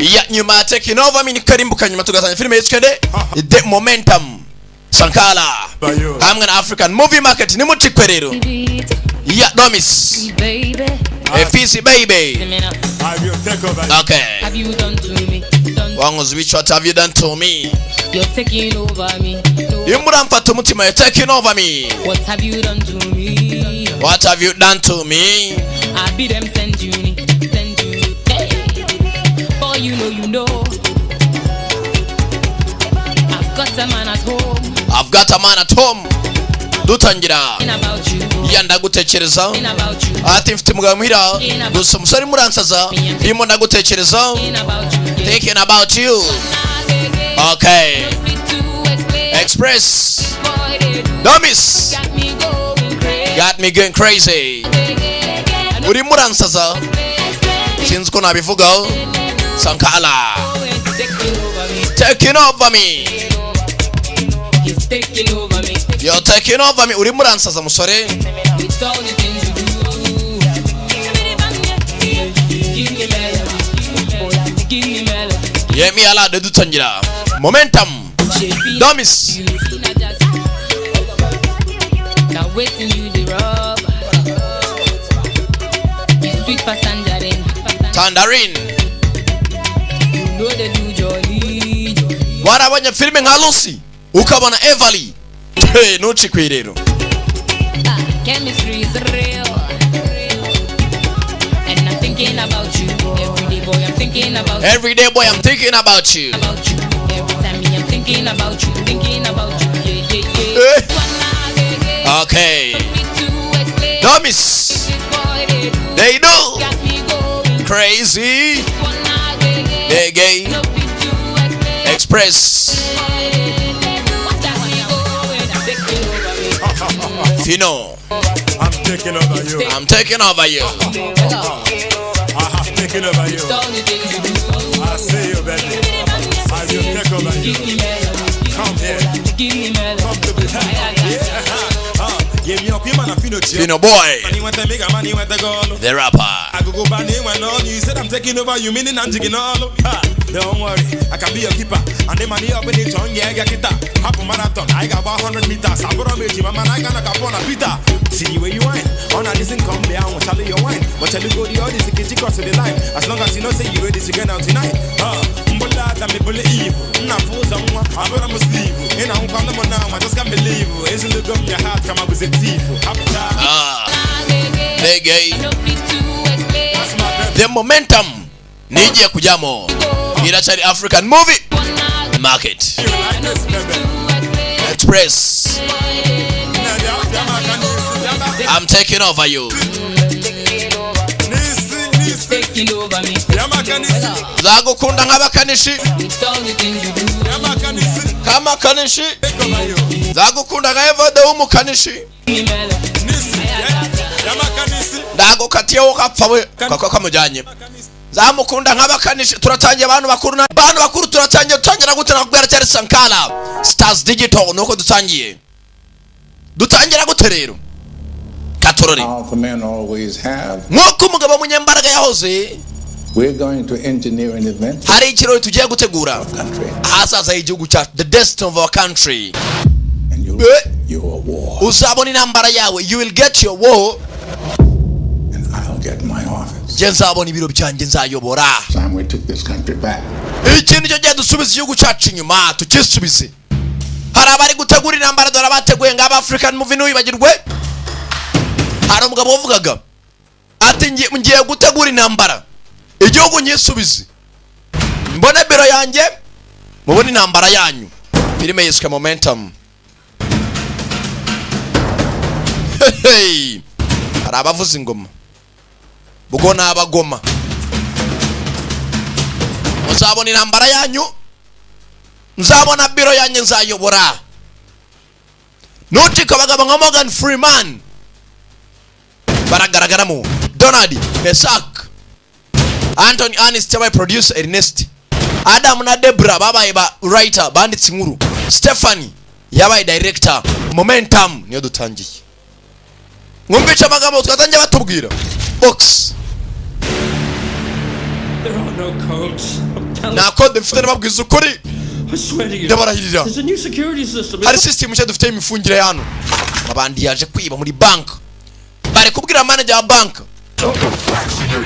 Ya nyuma ya Taking Over Me nikarimbuka, nyuma tugasanga filime yitwa The Momentum, Sankara hamwe na African Movie Market. Nimucikwe rero ya Domis Baby, Efisi baby. I will take over you. Okay. Have you done to me? Done. Wanguzi bicho, what have you done to me? You're taking over me. No. Iyo muramfata umutima, you're taking over me. What have you done to me? What have you done to me? I be them send you, send you. Hey. Boy, you know, you know. I've got a man at home. I've got a man at home. Dutangira. Thinking about you. Ya ndagutekereza. Thinking about you. Ati mfite umugabo muhira, gusa umusore muransaza, ndimo ndagutekereza. Thinking about you. Yeah. Thinking about you. Okay. No fit to explain. Express. Boy, they do. Domis. Got me going crazy. Got me going crazy. Urimo uransaza, sinzi uko nabivugaho. Sankara. Taking over me. Taking over me. He's taking over me. You're taking over me. Urimo uransaza, musore. With all the things you do. Give me melody. Boy, give me melody. Yemi Alade. Dutangira Momentum. Shape Domis. you. Now waiting you the rub. You sweet past tangerine. Tangerine. You know they do jolly. Jolly. Warabonye filime nka Lucy, ukabona Everly. Hey, ntucikwe rero. Ah, chemistry is real. And I'm thinking about you. Every day, boy, I'm thinking about you. Every day, boy, I'm thinking about you. About you. Every time me, I'm thinking about you. Thinking about you. Yeah. Eh. Okay. Fit to explain. Domis. This boy, they do. They do. Got me going. Crazy. One night, They gay. no fit to explain. Express. Got me going. Taking over me. Fino. I'm taking over you. I'm taking over you. I have taken over you. All the things you do. I see you, baby. I will take over you. Give me melody. Come here. Give me melody. Come to me. Yeah. Yeah, me up here, man. I feel no chill. Fino boy. Money went to make a money went to go. The rapper. I go go back name and all. You said I'm taking over you, meaning I'm taking all. Ha, don't worry, I can be your keeper. And the money up in the tongue, yeah, get it. Half a marathon, I got about 100 meters. I brought me my man, I got a upon a Peter. See the way you wine. On a listen, come down, tell you your wine. But tell you go the audience, get you cross the line. As long as you know, say you ready to get out tonight. Mbola, me bully evil. Na fools, I'm I'm a sleeve. And I'm calling now, I just can't believe. Isn't look up your heart, come up with a thief. Ah. They gay. No fit to explain. That's my baby. The Momentum nigiye kujyamo, iracyari African Movie Market. You like this, baby? Express. I'm taking over you. Taking over me. Nzagukunda nk'abakanishi. With all the things you do. K'amakanishi, nzagukunda nka Evode w'umukanishi. Give me melody. Ndagukatiyeho ukapfa we kako kamujyanye. Nzamukunda nk'abakanishi. Turatangiye, abantu bakuru na bantu bakuru, turatangiye. Dutangira gute? Nakubwira cyari Sankara Stars Digital. Nuko dutangiye, dutangira gute rero katorore? Powerful men always have. Nk'uko umugabo w'umunyembaraga yahoze. We're going to engineer an event Hari ikirori tugiye gutegura. Country, Ahazaza h'igihugu cyacu, the destiny of our country. And you'll Eh. get your war, Uzabona intambara yawe, you will get your war. And I'll get my office. Njye nzabona ibiro byanjye nzayobora. Time we took this country back. Ikintu cyo gihe dusubiza igihugu cyacu inyuma, tukisubize. Hari abari gutegura intambara, dore abateguye ngaba African Movie. Ntiwibagirwe, hari umugabo wavugaga ati: "Ngiye gutegura intambara, igihugu nyisubize, mbone biro yanjye, mubone intambara yanyu." Filime yiswe Momentum. Hey! Hari abavuza ingoma, ubwo ni abagoma. Muzabona intambara yanyu, nzabona biro yanjye nzayobora. Nucika abagabo nka Morgan Freeman baragaragaramo, Donald Mesak, Anthony Ernest yabaye producer, Ernest Adam na Debra babaye ba writer, banditse inkuru, Stephanie yabaye director. Momentum niyo dutangiye. Mwumvice amagambo twatangiye batubwira box. There are no codes. telling. Nta kode mfite, nababwiza ukuri. I swear to you. Ndabarahirira. There's a new security system. Hari sisitemu nshya dufite y'imifungire hano. Abandi yaje kwiba muri bank, bari kubwira manager wa bank.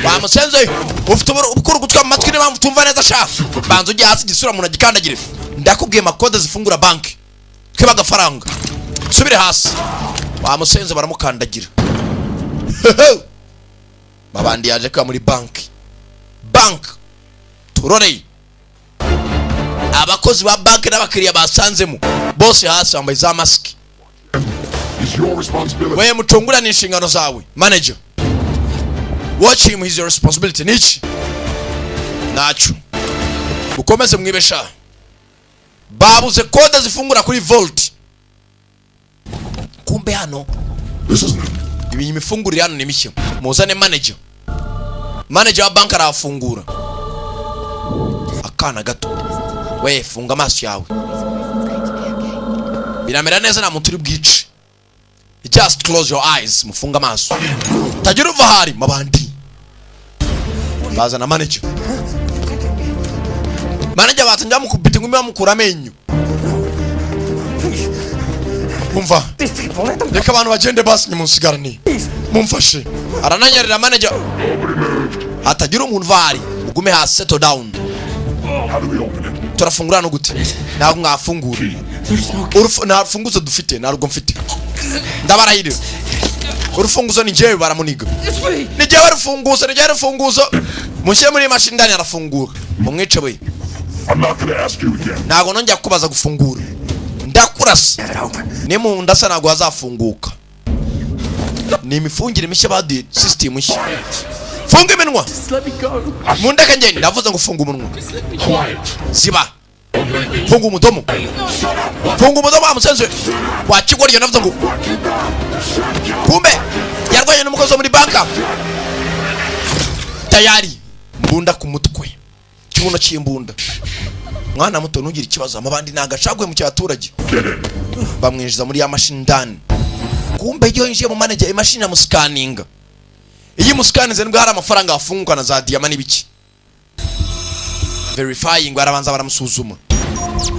Wamusenze, ufite ubukuru gutwa mu matwi, niyo mpamvu utumva neza sha. Banza ujye hasi, igisura umuntu agikandagire. Ndakubwiye makode zifungura banki, twiba agafaranga. Subire hasi wamusenze. Baramukandagira. Babandi yaje kwiba muri banki. Banki turoreye, abakozi ba banki n'abakiriya basanzemo bose hasi, bambaye za masiki. It's your responsibility. We mucungura, ni inshingano zawe. Manager, watch him, is your responsibility. Niki ntacyo, mukomeze mwibesha. Babuze kode zifungura kuri vault. Kumbe hano This is new. ibi imifungurire hano ni mishya. Muzane manager. Manager wa banki arafungura. Akana gato we, funga amaso yawe, biramera neza, nta muntu uri bwice. Just close your eyes. Mufunga amaso, tagira uva ahari. Mabandi bazana manager. Manager batangira bamukubita ingumi, bamukura amenyo. Umva, reka abantu bagende basi, nimunsigarane mumfashe. Arananyarira manager, hatagira umuntu uva ahari, ugume hasi, settle down. How do we open it? Turafungura no gute? Ntabwo mwafungura. Nta rufunguzo dufite, ntarwo mfite, ndabarahirira. Urufunguzo ni njyewe. Baramuniga. Ni njyewe rufunguzo, ni njyewe rufunguzo. Mushyire muri iyi mashini ndani, arafungura. Mumwice we. I'm not gonna ask you again. Ntabwo nongera kubaza gufungura, ndakurasa. Ni mu ndasa, ntabwo hazafunguka. Ni imifungire mishya baduye, system nshya. Funga iminwa. Mundeke ngende. Ndavuze ngo funga umunwa. Quiet. Ziba, funga umudomo, funga umudomo wa musenzi wa kigoryi. Navuze ngo kumbe yarwanye n'umukozi wo muri banka. Tayari mbunda ku mutwe, kibuno cy'imbunda. Mwana muto, ntugire ikibazo. Amabandi ntabwo acaguye mu cyaturage. Get in. Bamwinjiza muri ya mashini ndani. Kumbe iyo yinjiye mu manager, imashini iramusikaninga. Iyo imusikaninze nibwo hari amafaranga afunguka na za diyama n'ibiki. Verifying, barabanza baramusuzuma.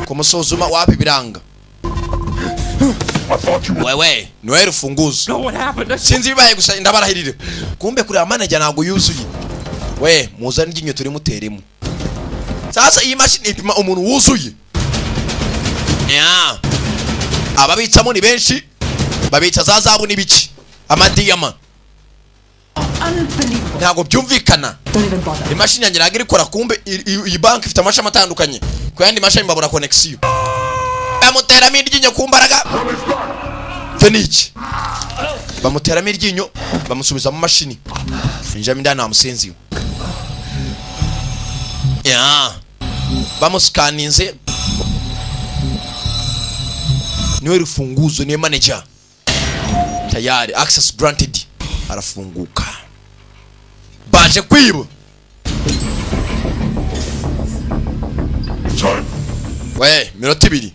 Kumusuzuma wapi, biranga. I thought you were. Wewe ni wowe rufunguzo. Know what happened? I Sinzi ibibaye gusa ndabarahirire. Kumbe kureba manager ntabwo yuzuye. We muzane iryinyo turimuteremo. Sasa iyi mashini ipima umuntu wuzuye. Ya ababitsamo ni benshi, babitsa za zahabu n'ibiki, amadiyama. Unbelievable. Ntabwo byumvikana. Don't even bother. Imashini yanjye ntabwo irikora. Kumbe iyi banki ifite amashami atandukanye, ku yandi mashami babura connexion. Bamuteramo iryinyo ku mbaraga. Icyo ni iki? Bamuteramo iryinyo, bamusubiza mu mashini. Injiramo indani nta musinzi ya. Bamusikaninze, niwe rufunguzo, niwe manager. Tayari access granted, arafunguka. Baje kwiba. Time. We, minota 2.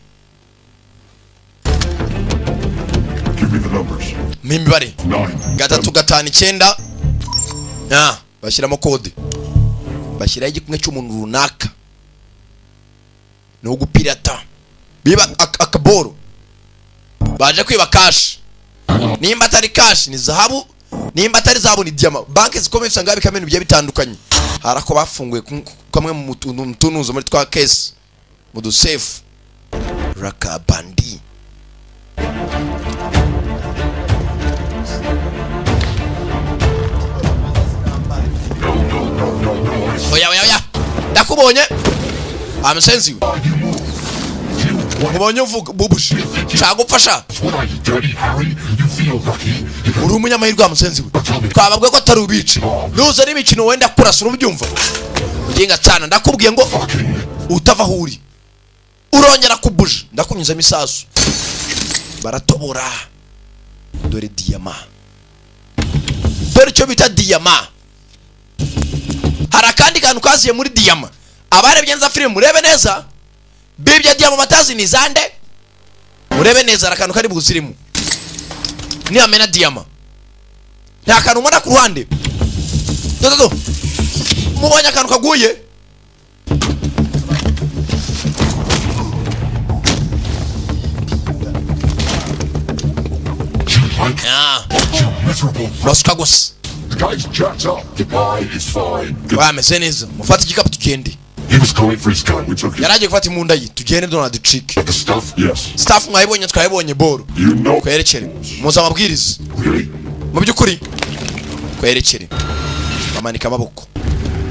Give me the numbers. Ni imibare. 9. 3 5 9. Ah, bashyiramo kode, bashyiraho igikumwe cy'umuntu runaka. Ni ugupirata, biba akaboro. Baje kwiba cash. Nimba atari cash ni zahabu, nimba atari zahabu ni diyama. Banki zikomeye usanga babikamo ibintu bigiye bitandukanye. Hari ako bafunguye kamwe mu tuntu tunuzo muri twa case, mu dusefu rakabandi. No, no, no, no, no. Oya, oya, oya, ndakubonye amusenzi we. You move. You what? Nkubonye uvuga bubushe, nshaka gupfasha. What are you, Dirty Harry? You feel lucky? You Uri umunyamahirwe wa musenzi we. Twababwiye ko atari ubice. Nuza n'imikino wenda kurasa, urubyumva ugenga cyane. Ndakubwiye ngo fucking utava aho uri, urongera kubuje ndakunyuzamo isasu. Baratobora, dore diyama, dore icyo bita diyama. Hari akandi kantu kaziye muri diyama. Abarebye neza filime, murebe neza, bibye diyama batazi ni zande. Murebe neza, hari akantu kari buzirimo niyamena diyama. Nta kantu ubona ku ruhande? Do do do, mubonye akantu kaguye. Miserable. Urasuka gusa. The guy's jacked up. The guy is fine. Wameze neza, mufate igikapu tugende. He was going for his gun. We took it. Yari agiye gufata imbunda ye, tugende Donald ducike. The stuff? Yes. Stuff mwayibonye, twayibonye boro. You know. Twerekere, muzi amabwiriza. Really? Mu by'ukuri twerekere, bamanika amaboko,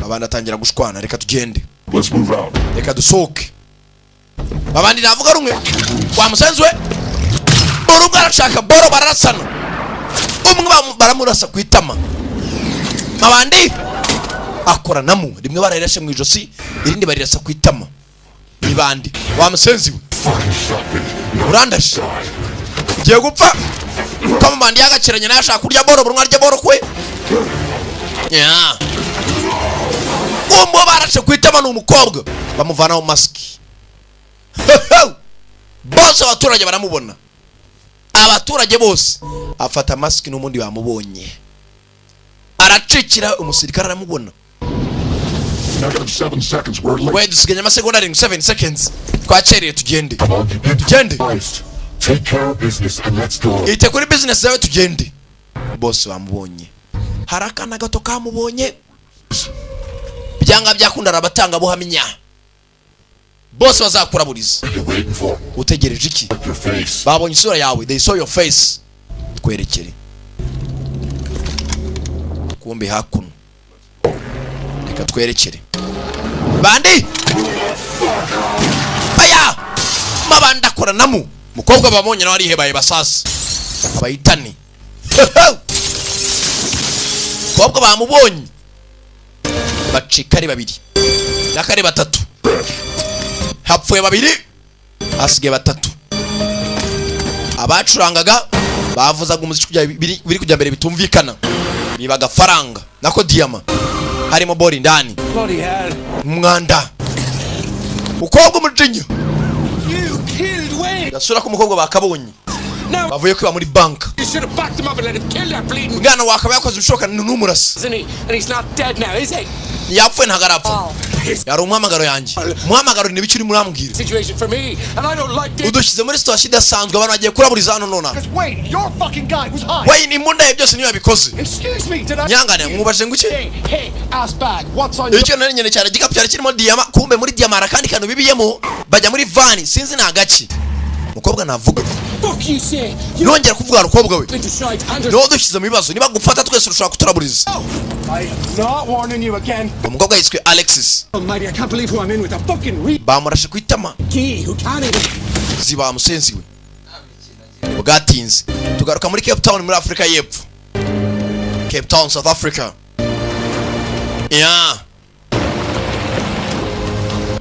abandi atangira gushwana. Reka tugende. Let's move out. Reka dusohoke. Babandi navuga rumwe wa musenzi we, boro umwe arashaka boro, bararasana, umwe baramurasa ku itama, abandi akoranamo rimwe barayirashe mu ijosi, irindi barirasa ku itama. Ni bandi wa musenzi we? Fucking shot me. No. Urandashe, ugiye gupfa. Ko amabandi yagakiranye nayo ashaka kurya boro, buri umwe arya boro kwe. Ya umwe barashe ku itama ni umukobwa, bamuvanaho masiki, bose abaturage baramubona, abaturage bose. Afata masiki n'ubundi bamubonye, aracikira, umusirikare aramubona. Negative 7 seconds. We're late. We, dusigaye amasegonda 7, 7 seconds, twakereye, tugende. Come on. Tugende. Christ. Take care of business and let's go. Ite kuri business yawe, tugende. Bose bamubonye, hari akana gato kamubonye. Byanga byakunda abatangabuhamya bose bazakuraburiza. What are you waiting for? Utegereje iki? Your face. Babonye isura yawe, they saw your face. Twerekere kumbe hakuno, reka twerekere. Bandi baya mabandi akoranamo, umukobwa babonye nawe arihebaye, basasa abayitani. Umukobwa bamubonye, bacika ari babiri n'akari batatu, hapfuye babiri, hasigaye batatu. Abacurangaga bavuzaga umuziki kugira biri kujya mbere bitumvikana, biba agafaranga nako diyama harimo bori indani. Bloody hell. Umwanda, umukobwa umujinya. You killed Wayne. Gasura k'umukobwa bakabonye. Now bavuye kwiba muri banka. you should have backed him up and let him kill that bleeding, Umwana wakaba yakoze ibishoboka n'umurasa. isn't he? And he's not dead now, is he? Yapfuye, ntabwo arapfa. Yari umuhamagaro yanjye, umuhamagaro ni ibiki urimo urambwira? Situation for me, and I don't like this. Udushyize muri situation idasanzwe, abantu bagiye kuraburiza hano nonaha. Because Wayne, your fucking guy was high. Wayne, imbunda ye byose niyo yabikoze. Excuse me, did I? Nyangane mwubajije ngo iki? Hey, hey, ass bag. What's on your Icyo nari nyene cyane, igikapu cyari kirimo diyama, kumbe muri diyama hari akandi kantu bibiyemo, bajya muri van, sinzi ni agaki. Umukobwa navuga. Fuck you say. You Nongera kuvuga umukobwa we. into shite, Anderson. Niwo dushyize mu bibazo, niba gufata twese ushobora kuturaburiza. I am not warning you again. Umukobwa yiswe Alexis. Almighty, I can't believe who I'm in with. A fucking re Bamurashe ku itama. key who can't even. Ziba musenzi we. Bwatinze tugaruka muri Cape Town, muri Afurika y'Epfo, Cape Town, South Africa.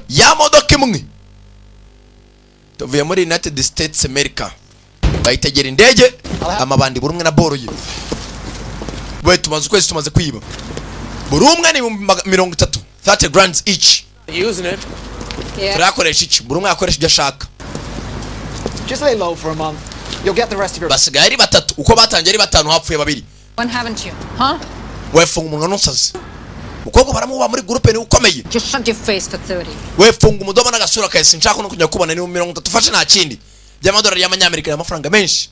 Ya modoka imwe tuvuye muri United States America, bayitegera indege. Amabandi buri umwe na boro ye. We, tumaze ukwezi tumaze kwiba, buri umwe ni 30,000, 30 grands each. Using it. Turayakoresha iki? Buri umwe yakoresha ibyo ashaka. Just lay low for a month. You'll get the rest of your. Basigaye ari batatu, uko batangiye ari batanu, hapfuye babiri. One, haven't you? Huh? We, funga umunwa ntusaze. Umukobwa baramuba muri groupe, niwe ukomeye. Just shut your face for 30. We, funga umudomo n'agasura kawe, sinshaka no kujya kubona. Ni 30 ufashe, nta kindi, by'amadolari y'amanyamerika, ni amafaranga menshi.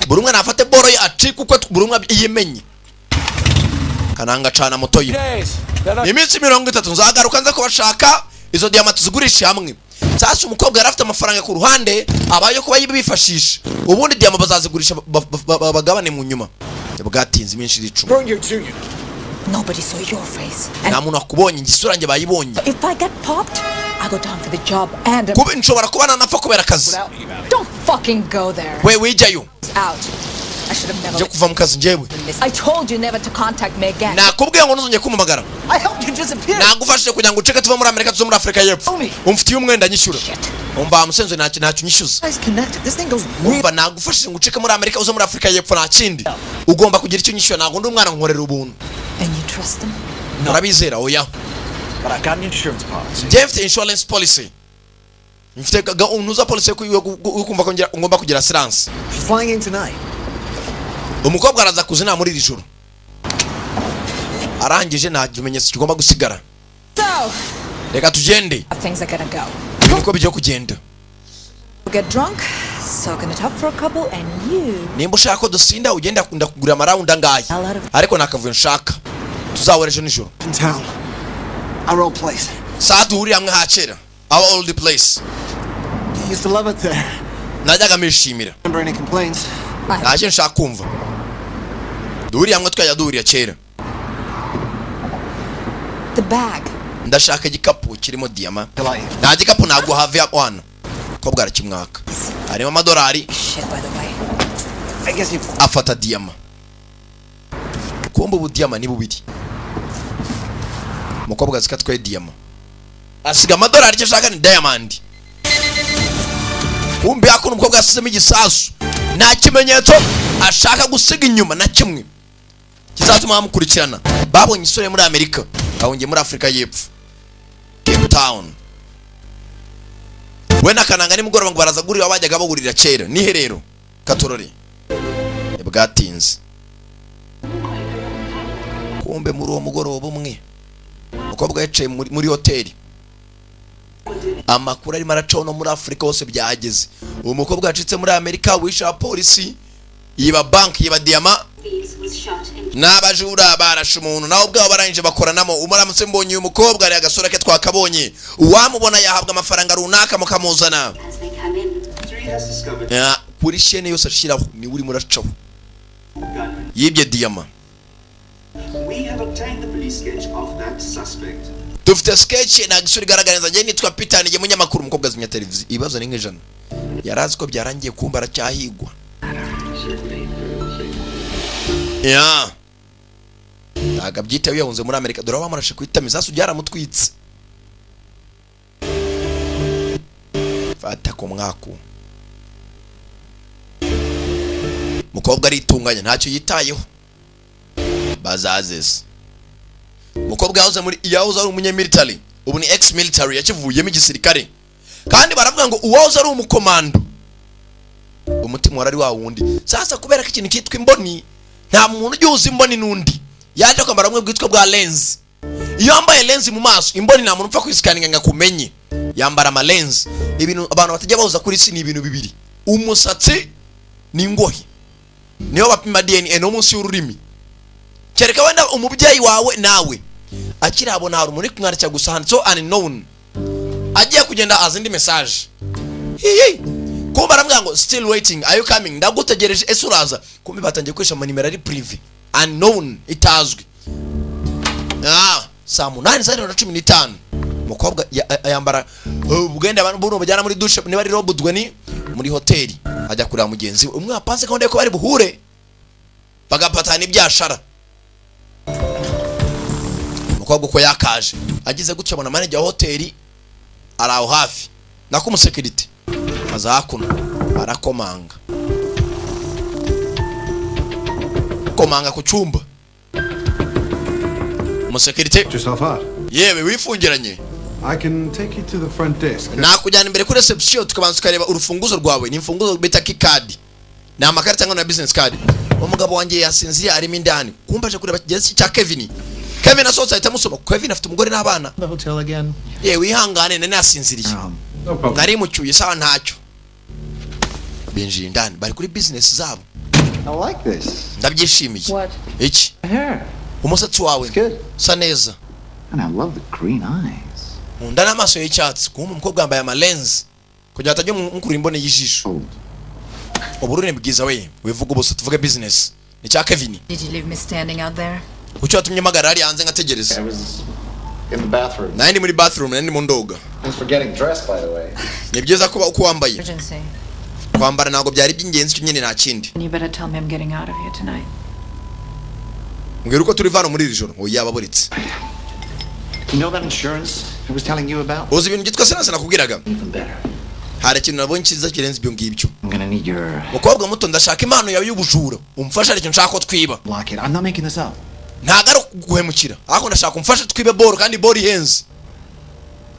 Buri umwe nafate boro ye acike uko buri umwe yimenye. Kananga cana moto ye. Days. Then I Iminsi 30 nzagaruka nza kubashaka, izo diyama tuzigurishe hamwe. Sasa umukobwa yari afite amafaranga ku ruhande abayo kuba bifashisha, ubundi diyama bazazigurisha bagabane mu nyuma. Bwatinze, iminsi iricuma. Bring you to you. Nobody saw your face. Nta And muntu wakubonye, igisura yanjye bayibonye. if I get popped, I go down for the job and Kuba nshobora kuba nanapfa kubera akazi. Don't fucking go there. We, wijyayo. Out. I should have never Njye kuva mu kazi njyewe. this. I told you never to contact me again. Nakubwiye ngo ntuzongere kumpamagara. I helped you disappear. Nagufashije kugira ngo uceke tuve muri Amerika tuze muri Afurika y'Epfo. Umfitiye umwenda, nyishyura. Umva musenzi, ntacyo, ntacyo unyishyuza. Guys connected. This thing goes real. Umva, nagufashije ngo uceke muri Amerika uze muri Afurika y'Epfo, nta kindi ugomba kugira icyo unyishyura. Ntabwo ndi umwana, nkorera ubuntu. And you trust them? Urabizera? Oya. But I got an insurance policy. Njyewe mfite insurance policy, mfite ntuza policy yo kumva ko ngomba kugira assurance. She's flying in tonight. Umukobwa araza kuza inama muri iri joro, arangije nta kimenyetso kigomba gusigara. So, Reka tugende. how things are gonna go. Niko bigiye kugenda. We'll get drunk, Soaking it up for a couple, and you. Nimba ushaka ko dusinda, ugenda ndakugurira amaround angahe, ariko nta kavuyo nshaka. Tuzahora ejo nijoro. In town. Our old place. Saa duhurire hamwe hakera, our old place. You used to love it there. Najyaga mishimira. Remember any complaints? Ntacyo nshaka kumva. Duhuriye hamwe twajya duhurira kera. The bag. Ndashaka igikapu kirimo diyama. Nta gikapu ntabwo have hano. Kobwa arakimwaka, harimo amadolari. Shit, by the way. I guess you. Afata diyama. Kumba ubu diyama ni bubiri. Umukobwa azi ko atwaye diyama, asiga amadolari, icyo ashaka ni diamond. Kumbe hakuno umukobwa yasizemo igisasu. Nta kimenyetso ashaka gusiga inyuma na kimwe kizatuma bamukurikirana. Babonye isura muri Amerika, bahungiye muri Afurika y'Epfo, Cape Town. We n'akananga nimugoroba ngo baraza gurira aho bajyaga bagurira kera. Nihe rero katorore bwatinze. Kumbe muri uwo mugoroba umwe, umukobwa yicaye muri hoteli, amakuru arimo aracaho no muri Afurika hose byahageze. Uwo mukobwa yacitse muri Amerika, wishe abapolisi, yiba banki, yiba diyama, n'abajura barashe umuntu, nawe ubwabo barangije bakoranamo. Umuramutse mbonye uyu mukobwa, ari agasura ke twakabonye, uwamubona yahabwa amafaranga runaka mukamuzana. Ya, kuri shene yose ashiraho niwe urimo uracaho yibye diyama. We have obtained the police sketch of that suspect. Dufite sketch, ntabwo isura igaragara neza. Njye nitwa Peter, nijye munyamakuru. Umukobwa azimya televiziyo. Ibibazo ni nk'ijana. Yari azi ko byarangiye, kumba aracyahigwa. Ya, ntabwo abyitaye, yahunze muri Amerika. Dore aho bamurashe ku itama, isasu byaramutwitse. Fata ku mwaku. Umukobwa aritunganya, ntacyo yitayeho. Bazazeze umukobwa yahoze muri, yahoze ari umunyamilitary, ubu ni ex military, yakivuyemo igisirikare. Kandi baravuga ngo uwahoze ari umukomando, umutima wari wa wundi. Sasa kubera ko ikintu cyitwa imboni, nta muntu ujya uhuza imboni n'undi, yaje kwambara bumwe bwitwa bwa lens. Iyo wambaye lens mu maso, imboni nta muntu upfa kwisikaninga ngo akumenye. Yambara ama lens. Ibintu abantu batajya bahuza kuri si ni ibintu bibiri: umusatsi n'ingohe. Niyo bapima DNA no munsi y'ururimi, kereka wenda umubyeyi wawe nawe akirabona. Hari umuntu uri kumwandikira gusa, handitseho unknown. Agiye kugenda aza indi message. Hihi, kumbe aramubwira ngo "Still waiting, are you coming?" Ndagutegereje, ese uraza? Kumbe batangiye gukoresha amanimero ari privé, unknown, itazwi. Saa 8 za nijoro 15, umukobwa yambara ubwenda abantu buno bajyana muri douche, niba ari robudwe ni muri hoteli, ajya kureba mugenzi we umwe wapanze gahunda ko bari buhure bagapatana ibyashara. Umukobwa uko yakaje, agize gutya abona manager wa hoteli ari aho hafi, nako umusekirite aza hakuno, arakomanga komanga ku cyumba. Umusekirite: Yourself out. Yewe, wifungiranye. I can take you to the front desk. Nakujyana imbere kuri reception, tukabanza tukareba urufunguzo rwawe. Ni imfunguzo bita key card, ni amakarita cyangwa na business card. Umugabo wanjye yasinziye, arimo indani. Kumva aje kureba kigezi cya Kevin. Kevin asohotse ahita amusoma. Kevin afite umugore n'abana. The hotel again. Yewe, wihangane, nari nasinziriye. No problem. Nari mucyuye. Sawa, ntacyo. Binjiye indani, bari kuri business zabo. I like this. Ndabyishimiye. What? Iki? Hair. Umusatsi wawe Good. usa neza. And I love the green eyes. Nkunda n'amaso y'icyatsi. Kumva umukobwa yambaye amalenzi kugira ngo atajya mukura imbone y'ijisho. Ubururu ni bwiza. We wivuga ubusa, tuvuge business. Ni cya Kevin. Did you leave me standing out there? Kuki watumye mpagarara hariya hanze ngategereza? I was in the bathroom. Nari ndi muri bathroom, nari ndimo ndoga. Thanks for getting dressed, by the way. Ni byiza kuba uko wambaye. Emergency. Kwambara ntabwo byari iby'ingenzi, cyo nyine nta kindi. You better tell me I'm getting out of here tonight. Mbwira uko turi vano muri iri joro. Oya, yababuritse. You know that insurance I was telling you about? Uzi ibintu byitwa assurance nakubwiraga? Even better. Hari ikintu nabonye cyiza kirenze ibyo ngibyo. I'm gonna need your Mukobwa muto, ndashaka impano yawe y'ubujura, umfashe. Hari ikintu nshaka ko twiba. lock it. I'm not making this up. Ntabwo ari ukuguhemukira, ariko ndashaka umfashe twibe boro, kandi boro ihenze.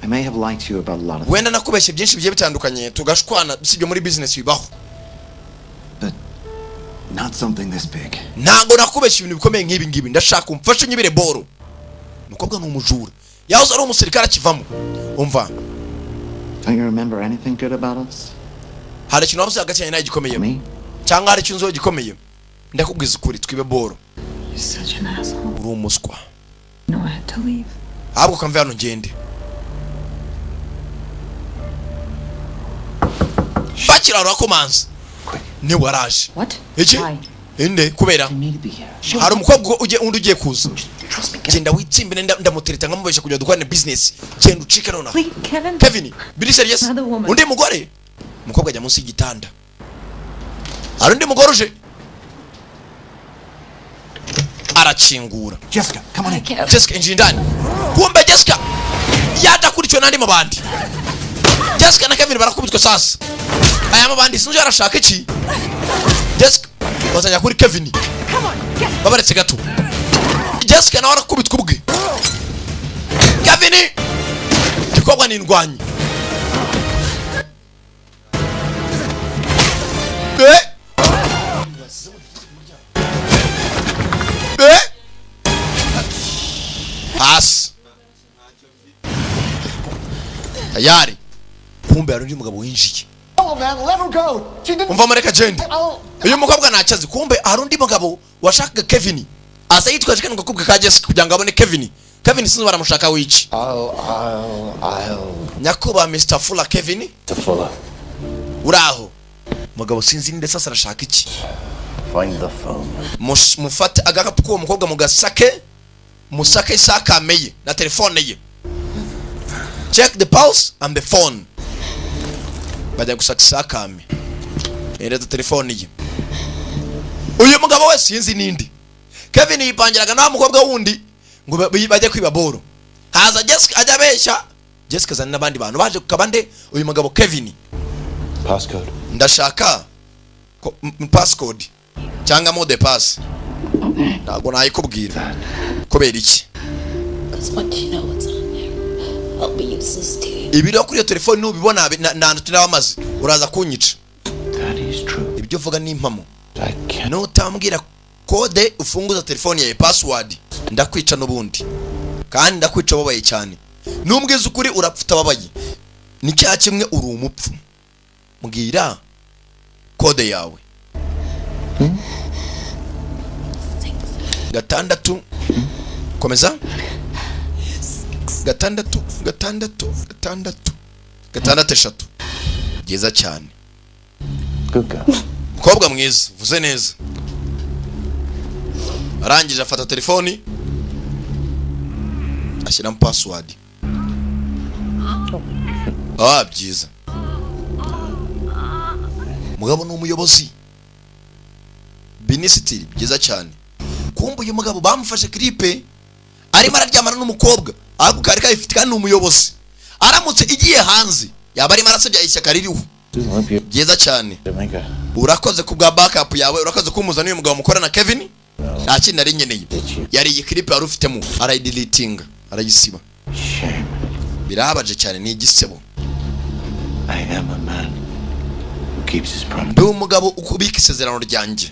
I may have lied to you about a lot of Wenda nakubeshye byinshi bigiye bitandukanye, tugashwana, sibyo? Muri business bibaho. Not something this big. Ntabwo nakubeshye ibintu bikomeye nk'ibi ngibi. Ndashaka umfashe unyibire boro. Umukobwa ni umujura, yahoze ari umusirikare akivamo. Umva. Don't you remember anything good about us? Hari ikintu wabuze hagati yanjye nawe gikomeye, cyangwa hari ikintu gikomeye? Ndakubwiza ukuri, twibe boro. You're such an asshole. Uri umuswa. No, I had to leave. Ahubwo kamve hano ngende. Bakira urakomanza, niwe waraje. What? Iki? Why? Inde kubera hari umukobwa ugiye, undi ugiye kuza. Genda witsimbire, ndamutereta nkamubesha kugira dukorane business. Genda ucike nonaha. Wait, Kevin. Kevin, biri serious? Another woman. Undi mugore? Umukobwa ajya munsi y'igitanda, hari undi mugore uje, arakingura. Jessica, come on in. Jessica, injira indani. Kumbe Jessica yadakurikiwe n'andi mabandi. Jessica na Kevin barakubitwa. Sasa aya mabandi sinzi arashaka iki. Jessica bazajya kuri Kevin, babaretse gato. Jessica nawe arakubitwa ubwe. Kevin igikobwa ni indwanyi. Eh! Eh! Hasi tayari. Kumbe hari undi mugabo winjiye. Oh man, let her go. She didn't. Umva, mureka agende. I'll. Uyu mukobwa ntacyo azi. Kumbe hari undi mugabo washakaga Kevin, aza yitwaje kano gakobwa ka Jessica kugira ngo abone Kevin. Kevin sinzi baramushaka wiki. I'll. Nyakubahwa Mr. Fuller, Kevin. To Fuller. Uraho mugabo, sinzi ninde. Sasa arashaka iki? Find the phone. Mufate agakapu k'uwo mukobwa, mugasake, musake isakame ye na telefone ye. Check the pulse and the phone. Bajya gusaka isakame, hereza telefone ye. Uyu mugabo we sinzi nindi. Kevin yipangiraga nta mukobwa wundi ngo bajye kwiba boro. Haza Jessica, ajya abeshya Jessica, azana n'abandi bantu baje kukaba nde uyu mugabo Kevin. Passcode. Ndashaka passcode cyangwa mot de passe. Ntabwo nayikubwira. Kubera iki? Because once you know what's on there, I'll be useless to you. Ibiriho kuri iyo telefone nubibona, nta nta uraza kunyica. That is true. Ibyo uvuga ni impamo. I can't. Nutambwira kode ufunguza telefone yawe, password, ndakwica n'ubundi, kandi ndakwica ubabaye cyane. Numbwiza ukuri urapfa utababaye, ni cya kimwe uri umupfu. Mbwira kode yawe. 6, komeza, 6 6 6 6 3. Byiza cyane. Good girl. Mukobwa mwiza, uvuze neza. Arangije afata telefoni, ashyiramo password. Ah, byiza. Mugabo ni umuyobozi, minisitiri. Byiza cyane. Kumbe uyu mugabo bamufashe clip arimo araryamana n'umukobwa, ahubwo kari kayifite, kandi ni umuyobozi. Aramutse igiye hanze yaba arimo arasebya ishyaka ririho. Byiza cyane, urakoze ku bwa backup yawe, urakoze kumuza n'uyu mugabo mukorana Kevin. Nta kintu nari nkeneye, yari iyi clip wari ufitemo. Arayideletinga, arayisiba. Birabaje cyane, ni igisebo. I am a man who keeps his promise. Ndi umugabo ukubika isezerano ryanjye,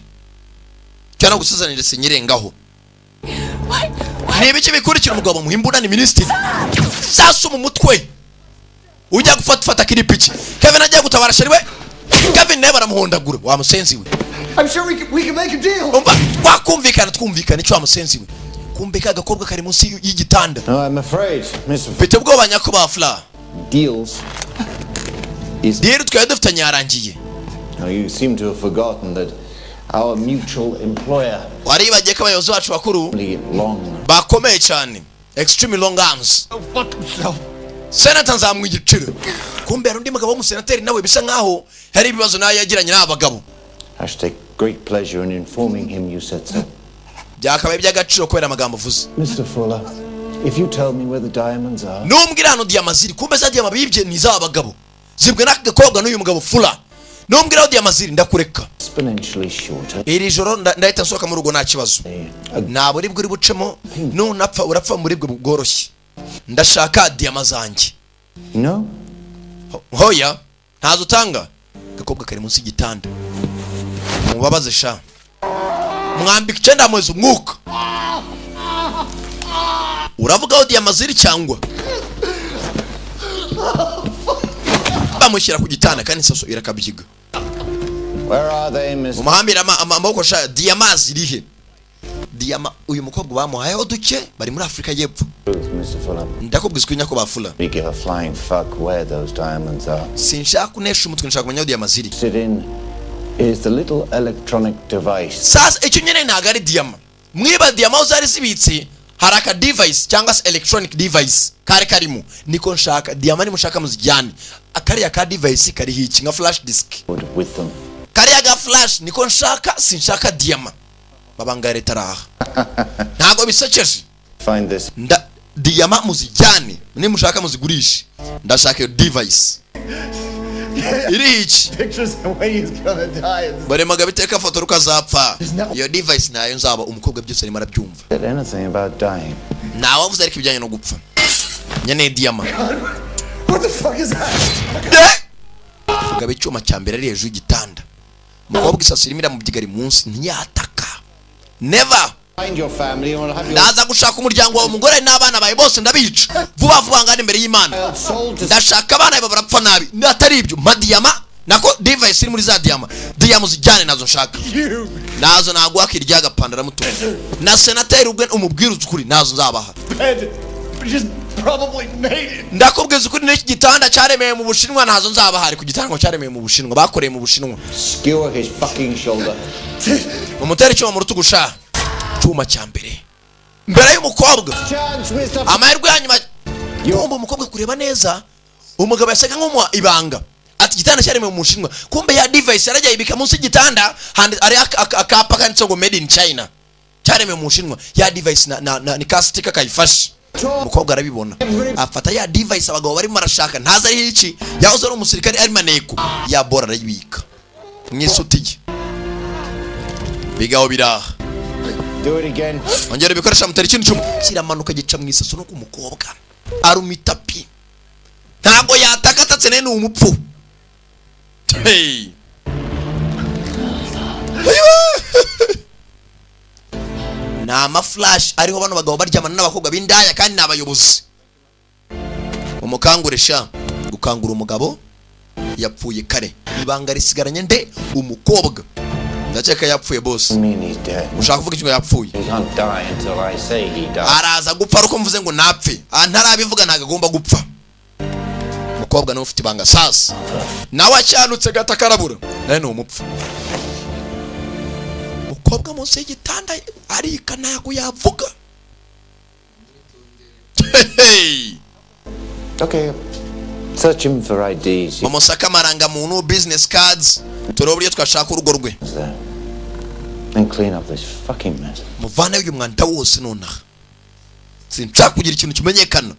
cyangwa gusezanira sinyirengaho. Ni ibiki bikurikira? Umugabo muhimbuna ni minisitiri. Sasu mu mutwe, ujya gufata ufata clip iki. Kevin agiye gutabara chéri we, Kevin nawe baramuhondagura. Wa musenzi we! I'm sure we can make a deal. Umva, twakumvikana, twumvikana icyo wa musenzi we. Kumbe ka gakobwa kari munsi y'igitanda. No, I'm afraid, Mr. Mfite ubwoba, nyakubahwa Fla. Deals is. Deal twari dufitanye yarangiye. Now, you seem to have forgotten that our mutual employer, Waribagiye ko abayobozi bacu bakuru long bakomeye cyane, extreme long arms. Fuck himself. Senata nzamuha igiciro. Kumbe hari undi mugabo w'umusenateri nawe bisa nkaho hari ibibazo nawe yagiranye n'aba bagabo. I should take great pleasure in informing him you said so. Byakabaye by'agaciro kubera amagambo uvuze. Mr. Fuller, if you tell me where the diamonds are, Numbwira hano diyama ziri. Kumbe za diyama bibye ni iz'aba bagabo, zibwe n'aka gakobwa n'uyu mugabo Fula. Numbwira aho diyama ziri ndakureka. Exponentially shorter. Iri joro ndahita nsohoka mu rugo, nta kibazo, nta buribwe uri bucemo. Nunapfa urapfa muri bwo bworoshye. Ndashaka diyama zanjye. No? Hoya, ntazo utanga. Agakobwa kari munsi y'igitanda, mubabaze sha. Mwambika icyenda, mwezi umwuka. Uravuga aho diyama ziri cyangwa bamushyira ku gitanda, kandi isaso irakabyiga. Where are they, Miss? Umuhambira amaboko sha. Diyama zirihe? Diyama uyu mukobwa bamuhayeho duke, bari muri Afurika y'Epfo. Truth, Mr. Fuller. Ndakubwiza ukuri, nyakubahwa Fuller. We give a flying fuck where those diamonds are. Sinshaka kunesha umutwe, nshaka kumenya aho diyama ziri. Sit in is the little electronic device. Sasa icyo nyine ntabwo ari diyama mwiba. Diyama aho zari zibitse hari aka device cyangwa se electronic device kari karimo, niko nshaka. Diyama nimushaka muzijyane, akariya ka device kariho iki nka flash disk. With them. Kariya ga flash niko nshaka, sinshaka diyama. Babanga ya leta araha, ntabwo bisekeje. Find this. Nda diyama muzijyane, nimushaka muzigurishe, ndashaka iyo device iriho iki. Pictures the way he's gonna die. Baremaga biteka foto rukazapfa, iyo device nayo nzaba. Umukobwa byose arimo arabyumva. Said anything about dying. Ntawavuze ariko ibijyanye no gupfa, nkeneye diyama. What the fuck is that? Kugaba icyuma cya mbere ari hejuru y'igitanda, umukobwa isasu irimo iramubyiga ari munsi, ntiyataka, never. Find your family and we'll have your Ndaza gushaka umuryango wawe, umugore n'abana bawe bose ndabica vuba vuba ngana imbere y'Imana. Ndashaka abana bawe barapfa nabi. Atari ibyo, mpa diyama, nako device iri muri za diyama. Diyama uzijyane, nazo nshaka, nazo naguha akirya agapanda aramutunga na senateri ubwe umubwira ukuri, nazo nzabaha. Bed just probably made it. Ndakubwiza ukuri, n'iki gitanda cyaremewe mu Bushinwa, nazo nzabaha. Ari ku gitanda ngo cyaremewe mu Bushinwa, bakoreye mu Bushinwa. Skewer his fucking shoulder. Umutera icyuma mu rutugu sha, icyuma cya mbere mbere y'umukobwa. Chance, Mr. Amahirwe ya nyuma. Kumbe umukobwa kureba neza, umugabo yasaga nk'umuha ibanga ati igitanda cyaremewe mu Bushinwa. Kumbe ya device yarajya yibika munsi y'igitanda, hari akapa kanditseho ngo "Made in China", cyaremewe mu Bushinwa. Ya device na ni ka sticker kayifashe. Umukobwa arabibona, afata ya device abagabo barimo barashaka, ntazi ariho iki. Yahoze ari umusirikare, ari maneko ya bora, arayibika mu isutiye bigaho biraha. Do it again. Ongera ibikoresho, amutera ikindi cyuma kiramanuka gica mu isaso no ku mukobwa, aruma itapi, ntabwo yataka, atatse nawe ni umupfu. Hey! Ayiwa! Ni amaflash ariho bano bagabo baryamana n'abakobwa b'indaya kandi ni abayobozi. Umukangure sha, gukangura umugabo yapfuye kare, ibanga risigaranye nde? Umukobwa. Ndakeka yapfuye bose. Mean he's dead. Ushaka kuvuga iki ngo yapfuye? He can't die until I say he died. Araza gupfa ariko mvuze ngo napfe. Ah, ntarabivuga ntabwo agomba gupfa. Umukobwa nawe ufite ibanga sasa, nawe acyanutse gato akarabura, nawe ni umupfu. Umukobwa munsi y'igitanda arika, ntabwo yavuga. Hey! Okay. Search him for IDs. Mumusaka amarangamuntu, business cards, turebe uburyo twashaka urugo rwe. There. And clean up this fucking mess. Muvaneho uyu mwanda wose nonaha, sinshaka kugira ikintu kimenyekana.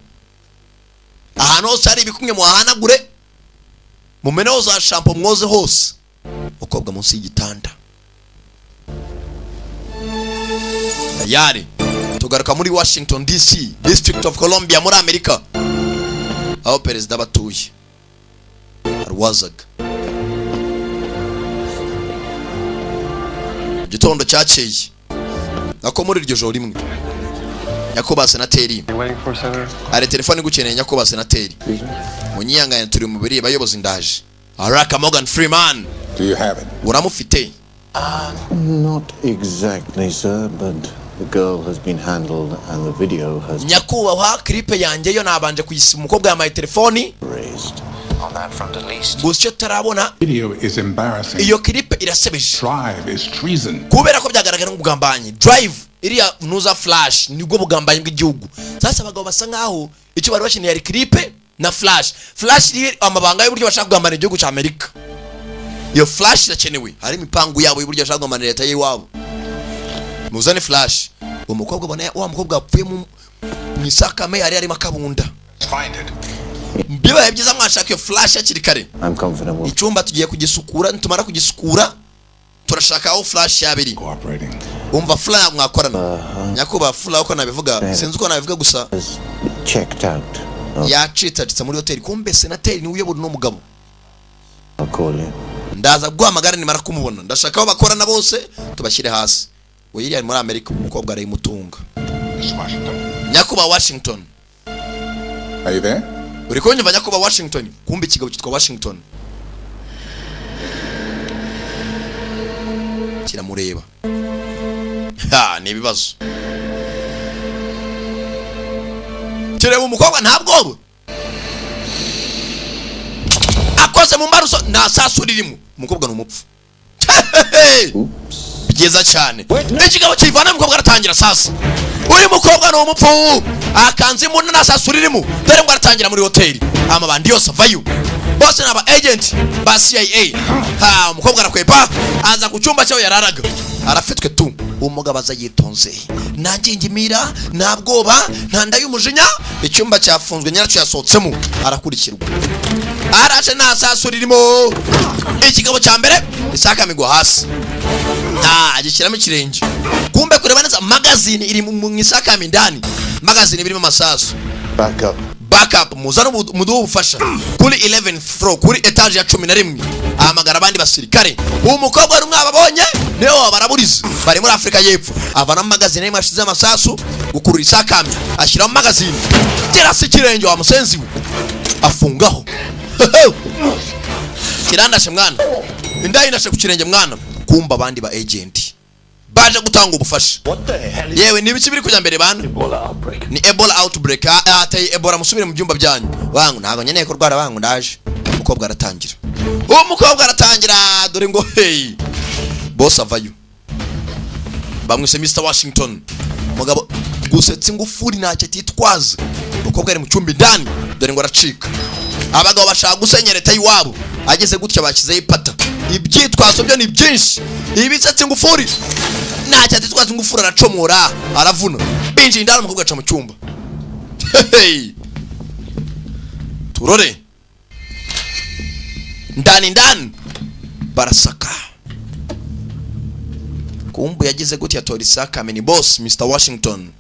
Ahantu hose hari ibikumwe muhahanagure, mumeneho za shampoo, mwoze hose. Umukobwa munsi y'igitanda tayari. Tugaruka muri Washington DC, District of Columbia, muri Amerika, aho perezida batuye harwazaga. Igitondo cyakeye, nako muri iryo joro rimwe, nyakubahwa senateri. Waiting for, Senator? Hari telefone igukeneye, nyakubahwa senateri. Munyihangane, turi mu biri bayobozi, ndaje. Araka Morgan Freeman. Do you have it? Uramufite? Not exactly, sir, but the girl has been handled and the video has Nyakubahwa, clip yanjye yo nabanje kuyisiba, umukobwa yamaye telefoni. raised. On that front at least. Gusa icyo tutarabona Video is embarrassing. iyo clip irasebeje. Drive is treason. Kubera ko byagaragara nk'ubugambanyi, drive iriya nuza flash nibwo bugambanyi bw'igihugu. Sasa abagabo basa nkaho icyo bari bakeneye ari clip na flash. Flash iri amabanga y'uburyo bashaka kugambanira igihugu cya Amerika, iyo flash irakenewe. Hari imipangu yabo y'uburyo bashaka kugambanira leta y'iwabo. Muzane flash. Uwo mukobwa ubona, wa mukobwa wapfuye mu isakame yari arimo akabunda. Find it. Bibaye byiza mwashaka iyo flash hakiri kare. I'm confident we'll Icyumba tugiye kugisukura, nitumara kugisukura turashaka aho flash yabiri. Cooperating. Umva fula, mwakorana nyakubahwa fula, uko nabivuga sinzi uko nabivuga gusa. has checked out. Yacitse muri hoteli. Kumbe senateri niwe uyobora uno mugabo. I'll call you. Ndaza guhamagara nimara kumubona. Ndashaka aho bakorana bose tubashyire hasi. We ari muri Amerika, umukobwa arayimutunga. Mr. Washington. Nyakubahwa Washington. Are you there? Uri kunyumva, nyakubahwa Washington? Kumbe ikigabo cyitwa Washington. Kiramureba. Ha, ni ibibazo. Kireba umukobwa, nta bwoba. Akoze mu mbaruso, nta sasu ririmo. Umukobwa ni umupfu. Byiza cyane. Ikigabo kivana, umukobwa aratangira. Sasa uyu mukobwa ni umupfu, akanze imbunda, nta sasu ririmo. Dore ngo aratangira muri hoteli, amabandi yose avayo, bose ni aba agent ba CIA. Ha, umukobwa arakwepa, aza ku cyumba cyaho yararaga. Arafitwe tu. Umugabo aza yitonze, nta ngingimira, nta bwoba, nta nda y'umujinya. Icyumba cyafunzwe, nyiracyo yasohotsemo, arakurikirwa. Araje, nta sasu ririmo. Ikigabo cya mbere isakamigwa hasi, nta agishyiramo ikirenge. Kumbe kureba neza, magazine iri mu isakami indani, magazine birimo amasasu. Back up. Backup, muzane muduhe ubufasha kuri 11 floor, kuri etage ya 11. Ahamagara abandi basirikare. Uwo mukobwa wari mwababonye, niwe wabaraburiza, bari muri Afurika y'Epfo. Avanamo magazine imwe ashize amasasu, gukurura isakami, ashyiramo magazine, terasi ikirenge wa musenzi we, afungaho. Kirandashe mwana, inda inashe ku kirenge mwana. Kumba abandi ba agent baje gutanga ubufasha. Yewe, ni ibiki biri kujya mbere bana? Ni Ebola outbreak. Hateye Ebola, musubire mu byumba byanyu. Wangu, ntabwo nkeneye kurwara wangu, ndaje. Umukobwa aratangira, uwo mukobwa aratangira. Dore ngo hey, boss avayo, bamwise Mr Washington. Mugabo gusetsa ingufuri, ntacyo atitwaza. Umukobwa ari mu cyumba indani, dore ngo aracika. Abagabo bashaka gusenya leta y'iwabo. Ageze gutya, bashyizeho ipata. Ibyitwazo byo ni byinshi. Ibisetsa ingufuri, ntacyo atitwaza, ingufuri aracomora, aravuna. Binjiye indani, umukobwa aca mu cyumba. Hey! Turore ndani ndani, barasaka. Kumbu yagize gutya, atora isakame. Ni boss Mr Washington.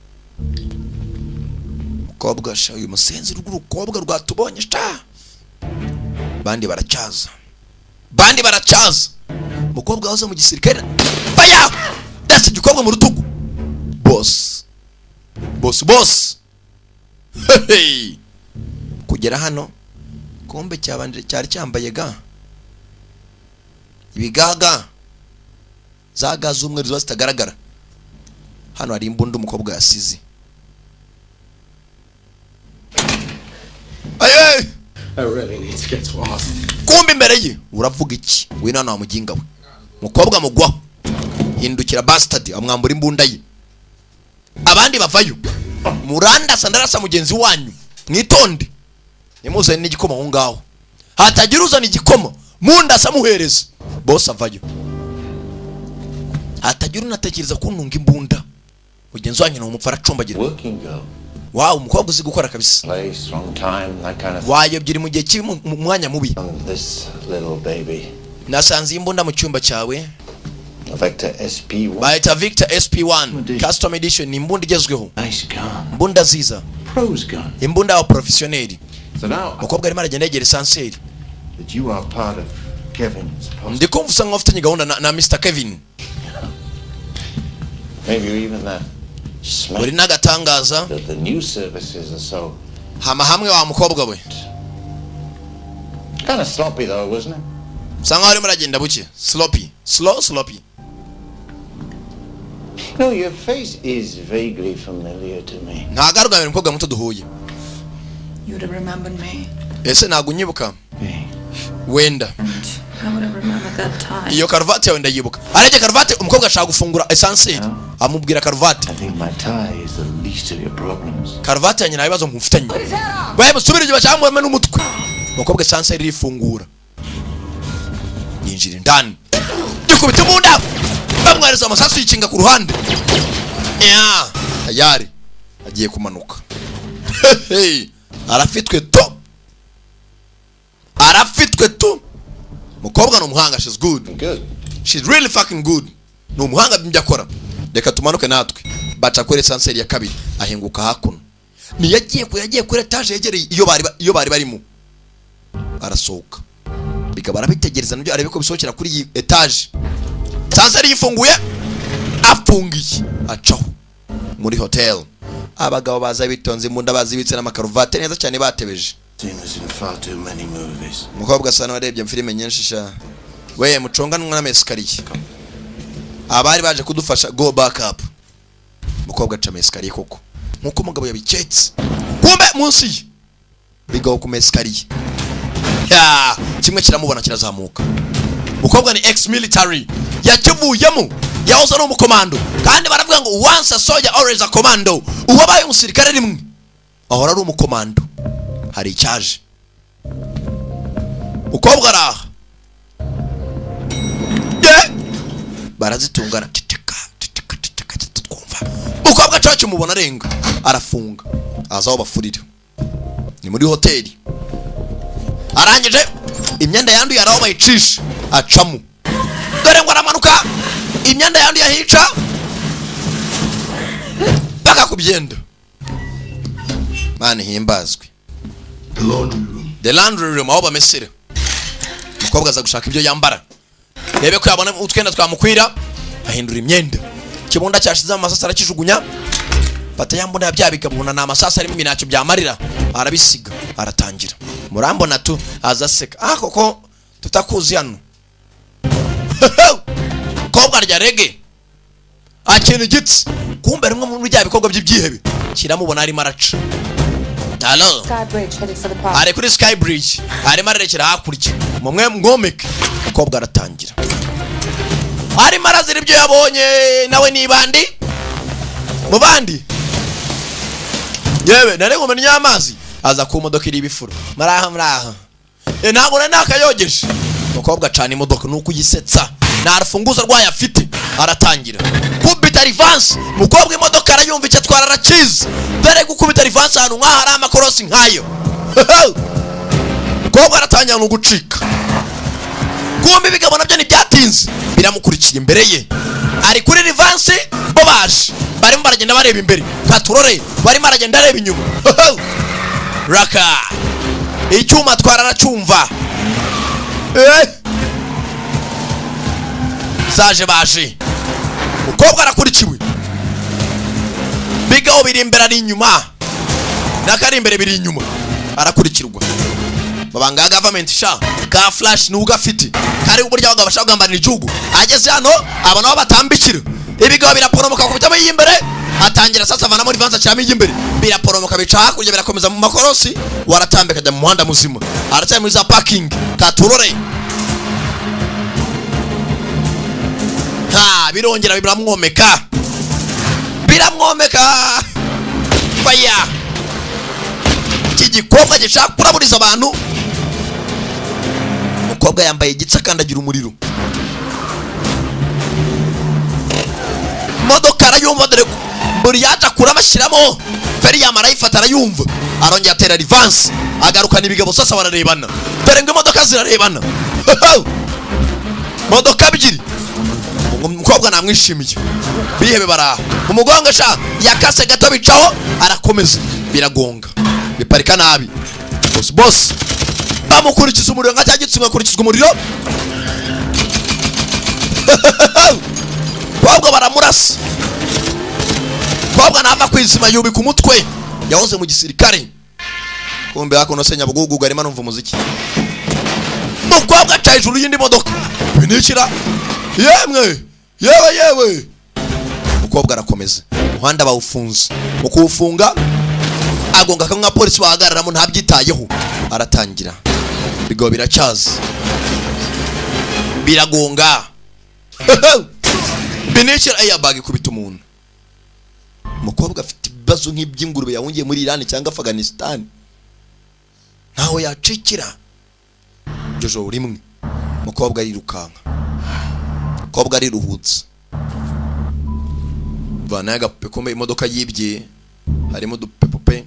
Mukobwa sha, uyu musenzi rw'urukobwa rwatubonye sha. Bandi baracyaza, bandi baracyaza. Mukobwa waza mu gisirikare, baya dasi igikobwa mu rutugu. Boss, boss, boss. Hey! Kugera hano, kumbe cyabanje cyari cyambaye ga ibigaga, za ga z'umweru ziba zitagaragara. Hano hari imbunda umukobwa yasize. Aye! I really need to get to Austin. Kumbe imbere ye, uravuga iki? Ngwino hano wa muginga we. Mukobwa mugwaho, hindukira bastard, amwambura imbunda ye. Abandi bavayo, murandasa, ndarasa mugenzi wanyu. Mwitonde, nimuzane n'igikoma aho ngaho, hatagira uzana igikoma mundasa muhereza. Boss avayo, hatagira unatekereza kuntunga imbunda. Mugenzi wanyu ni umupfu, aracumbagira. Working girl. Wawe, umukobwa uzi gukora kabisa. Place, wrong time, that kind of Wayobye, uri mu gihe kibi, mu mwanya mubi. This little baby. Nasanze iyi mbunda mu cyumba cyawe. A Vector SP1. Bayita Victor SP1 Custom Edition, ni imbunda igezweho. Nice gun. Imbunda nziza. Pro's gun. Imbunda ya professionnel. So now Umukobwa arimo aragenda yegera ascenseur. that you are part of Kevin's posse. Ndi kumva usa nkaho ufitanye gahunda na Mr Kevin. Maybe even that smack Uri n'agatangaza. that the new services are so Hama hamwe wa mukobwa we. kind of sloppy though, wasn't it? Usa nkaho arimo aragenda buke, sloppy, slow, sloppy. No, your face is vaguely familiar to me. Ntabwo ari ubwa mbere umukobwa muto duhuye. You would have remembered me. Ese ntabwo unyibuka wenda? I would have remembered that tie. Iyo karuvati yawe ndayibuka. Arebye karuvati, umukobwa ashaka gufungura ascenseur, amubwira karuvati. I think my tie is the least of your problems. Karuvati yanjye nta bibazo nkufitanye. Wewe musubire inyuma cyangwa mureme n'umutwe. Umukobwa, ascenseur irifungura, yinjira indani, gikubita imbunda, bamwohereza amasasu, yikinga ku ruhande. Ya tayari agiye kumanuka. Hey, arafitwe to, arafitwe tu. Mukobwa ni umuhanga, she's good. Good. She's really fucking good, ni umuhanga mu byo akora. Reka tumanuke natwe. Baca kuri ascenseur ya kabiri, ahinguka hakuno. Niyo agiye kure, yagiye kuri etaje yegereye iyo bari barimo. Arasohoka, bikaba arabitegereza nabyo, arebe ko bisohokera kuri iyi etaje. Ascenseur yifunguye, afungiye, acaho muri hotel. Abagabo baza bitonze, imbunda bazibitse n'amakaruvate neza cyane, batebeje. Seen this in far too many movies. Umukobwa asa n'uwarebye filime nyinshi sha. We muconganwa n'amesikariye. Abari baje kudufasha, go back up. Umukobwa aca ama escalier koko nkuko umugabo yabiketse. Kumbe munsi ye bigaho ku ma escalier ya kimwe kiramubona, kirazamuka. Umukobwa ni ex military, yakivuyemo, yahoze ari umukomando. Kandi baravuga ngo "Once a soldier, always a commando." Uwabaye umusirikare rimwe ahora ari umukomando. Hari icyaje, umukobwa araha. Ye! Barazitungana. Ceceka, ceceka, ceceka, ceceka, twumva umukobwa cacu mubona arenga, arafunga, aza aho bafurira, ni muri hoteli. Arangije imyenda yanduye, araho bayicisha, acamo. Dore ngo aramanuka, imyenda yanduye ahica paka ku byenda. Mana himbazwe. The laundry room, aho bamesera. Umukobwa aza gushaka ibyo yambara, rebe ko yabona utwenda twamukwira, ahindura imyenda. Ikibunda cyashize amasasi arakijugunya, fata ya mbunda ya bya bigabuna, ni amasasu arimo iminacyo byamarira, arabisiga, aratangira. Murambona tu aza aseka. Ah, koko tutakuzi hano. Kobwa rya rege akina igitsi, kumbe rimwe muri bya bikorwa by'ibyihebe kiramubona, arimo araca. Hello. Sky Bridge, headed for the park. Ari kuri Sky Bridge, arimo arerekera hakurya mumwe mwomeke. Umukobwa aratangira, arimo arazira ibyo yabonye nawe nibandi mu bandi. Yewe, nari ngumennye amazi, aza ku modoka iri ibifuro. Muraha, muraha. Ntabwo nari nakayogeje. Umukobwa acana imodoka nuko uyisetsa, nta rufunguzo rwayo afite. Aratangira kubita reverse. Umukobwa imodoka arayumva, icyo atwara arakizi. Dore gukubita reverse ahantu nk'aha hari amakorosi nk'ayo. Umukobwa aratangira ni ugucika. Kumbe ibigabo nabyo ntibyatinze, biramukurikiye imbere ye. Ari kuri reverse, bo baje barimo baragenda bareba imbere katurore, barimo aragenda areba inyuma. Raka icyuma atwara aracyumva. Zaje, baje. Umukobwa arakurikiwe, bigabo biri imbere, ari inyuma, n'akari imbere biri inyuma, arakurikirwa. Mabanga ya government sha ka flash nubwo afite kari uburyo abagabo bashaka kugambanira igihugu. Ageze hano abona aho batambikira, ibigabo biraporomoka, kubitamo iy'imbere. Atangira sasa avanamo reverse, ashyiramo iy'imbere, biraporomoka, bica hakurya, birakomeza mu makorosi, waratambika ajya mu muhanda muzima. Aracyari muri za parking katurore. Ha, birongera biramwomeka, biramwomeka. Faya iki gikobwa gishaka kuraburiza abantu. Umukobwa yambaye igitsi, akandagira umuriro. Modoka arayumva, dore buri yaje akuramo, ashyiramo feri, yamara ayifata, arayumva, arongera atera reverse, agarukana ibigabo. Sasa bararebana, dore ngo imodoka zirarebana, modoka ebyiri. Umukobwa namwishimiye, bihebe baraha mu mugongo sha. Yakase gato bicaho, arakomeza, biragonga, biparika nabi. Boss, boss, bamukurikiza umuriro nka cya gitsina akurikizwa umuriro. Kobwa baramurasa, kobwa nava kwizima, yubika umutwe, yahoze mu gisirikare. Kumbe hakuno se Nyabugugu arimo arumva umuziki. Mukobwa aca hejuru y'indi modoka, binikira. Yemwe, yewe, yewe! Umukobwa arakomeza, umuhanda bawufunze. Mu kuwufunga agonga kamwe polisi bahagararamo, ntabyitayeho, aratangira. Bigo biracyaza, biragonga, binikira, airbag ikubita umuntu. Umukobwa afite ibibazo nk'iby'ingurube yahungiye muri Iran cyangwa Afghanistan, ntaho yacikira. Iryo joro rimwe umukobwa arirukanka, umukobwa ariruhutse, vanayo agapupe. Kumbe imodoka yibye harimo udupupe,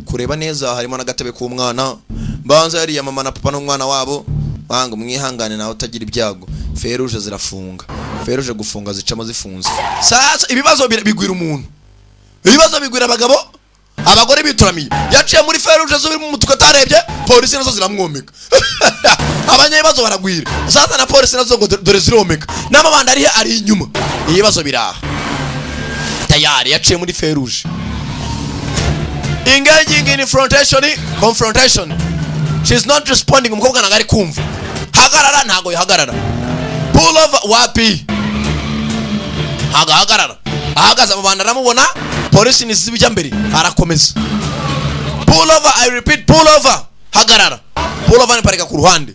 kureba neza harimo n'agatebe k'umwana. Banza yariya mama na papa n'umwana wabo. Banga mwihangane nawe utagira ibyago. Feruje zirafunga, feruje gufunga zicamo zifunze. Sasa ibibazo bigwira umuntu, ibibazo bigwira abagabo, abagore bituramiye. Yaciye muri feruje z'uri mu mutuku atarebye, polisi nazo ziramwomeka. Abanyabibazo baragwira. Sasa na polisi nazo ngo dore ziromeka, n'amabandi ari ari inyuma, ibibazo biraha tayari. Yaciye muri feruje, engaging in confrontation, confrontation. She's not responding. Umukobwa ntabwo ari kumva. Hagarara, ntabwo yahagarara. Pull over, wapi. Ntabwo ahagarara, ahagaze amabanda aramubona. Polisi ntizibijya mbere, arakomeza. Pull over, I repeat, pull over. Hagarara. Pull over ni parika ku ruhande.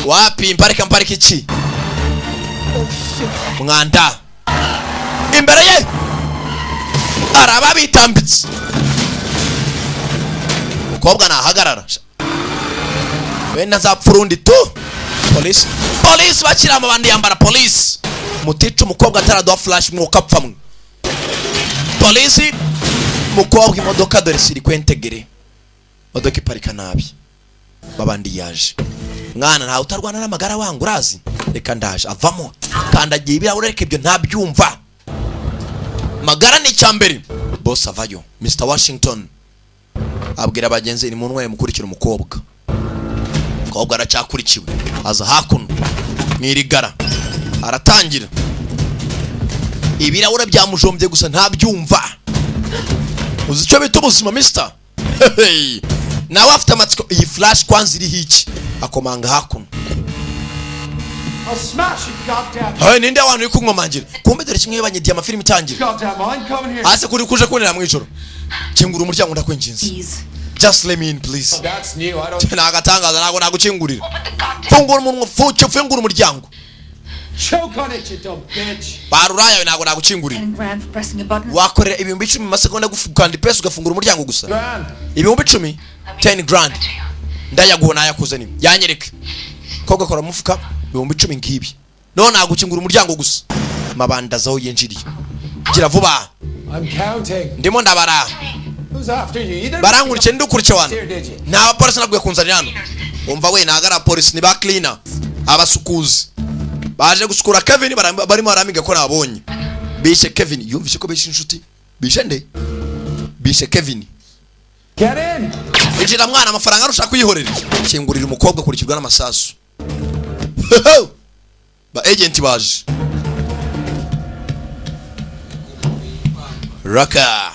Wapi, mparika mparika iki? Mwanda imbere ye araba bitambitse. Umukobwa nahagarara, wenda nzapfa urundi tu. Polisi, polisi bakiri amabandi yambara polisi. Mutica umukobwa ataraduha flash, mwuka apfa mwe. Polisi, mukobwa, imodoka dore siri kwentegere, imodoka iparika nabi. Babandi yaje mwana, ntawe utarwana n'amagara wangu urazi. Reka ndaje. Avamo, kandagiye ibirahure. Reka ibyo ntabyumva, magara ni icyambere. Boss avayo, Mr Washington abwira bagenzi ni munwe mukurikira umukobwa. Umukobwa aracyakurikiwe, aza hakuno mwirigara, aratangira. Ibirahure byamujombye gusa ntabyumva. Uzi icyo bita ubuzima, mister? Hey! Nawe afite amatsiko, iyi flash kwanza iriho iki? Akomanga hakuno. I'll smash it, goddamn. Hey, ninde abantu uri kunkomangira? Kumbe dore kimwe banyediye amafilimi itangira. Goddamn, I'm coming here. Hasi kuri kuje kunera mu ijoro. Kingura umuryango ndakwinginze. Just let me in, please. That's new. I don't. Ni agatangaza, ntabwo nagukingurira. Fungura umunwa, fuke, fungura umuryango. Choke on it, you dumb bitch. Barurayawe, ntabwo nagukingurira. 10 grand for pressing a button. Wakorera 10,000 mu masegonda gukanda ipesi ugafungura umuryango gusa? Grand. 10,000, 10 grand ndayaguha, nayakuzaniye, yanyereke. Koga akora mu mufuka, 10,000 ngibi. None nagukingura umuryango gusa. Mabandaza aho yinjiriye, gira vuba. I'm counting. Ndimo ndabara. Who's after you? You didn't. Barankurikiye, ndukurikiye wana. Here, did you? Nta bapolisi nabwiye kunzanira hano. Umva we, ntago ari abapolisi, ni ba cleaner, abasukuzi baje gusukura Kevin. Barimo baramiga ko nabonye bishe Kevin. Yumvise ko bishe inshuti, bishe nde? Bishe Kevin. Get in. Injira mwana, amafaranga arushaka kuyihorera. Kingurira umukobwa, akurikirwa n'amasasu. Ba agent baje raka.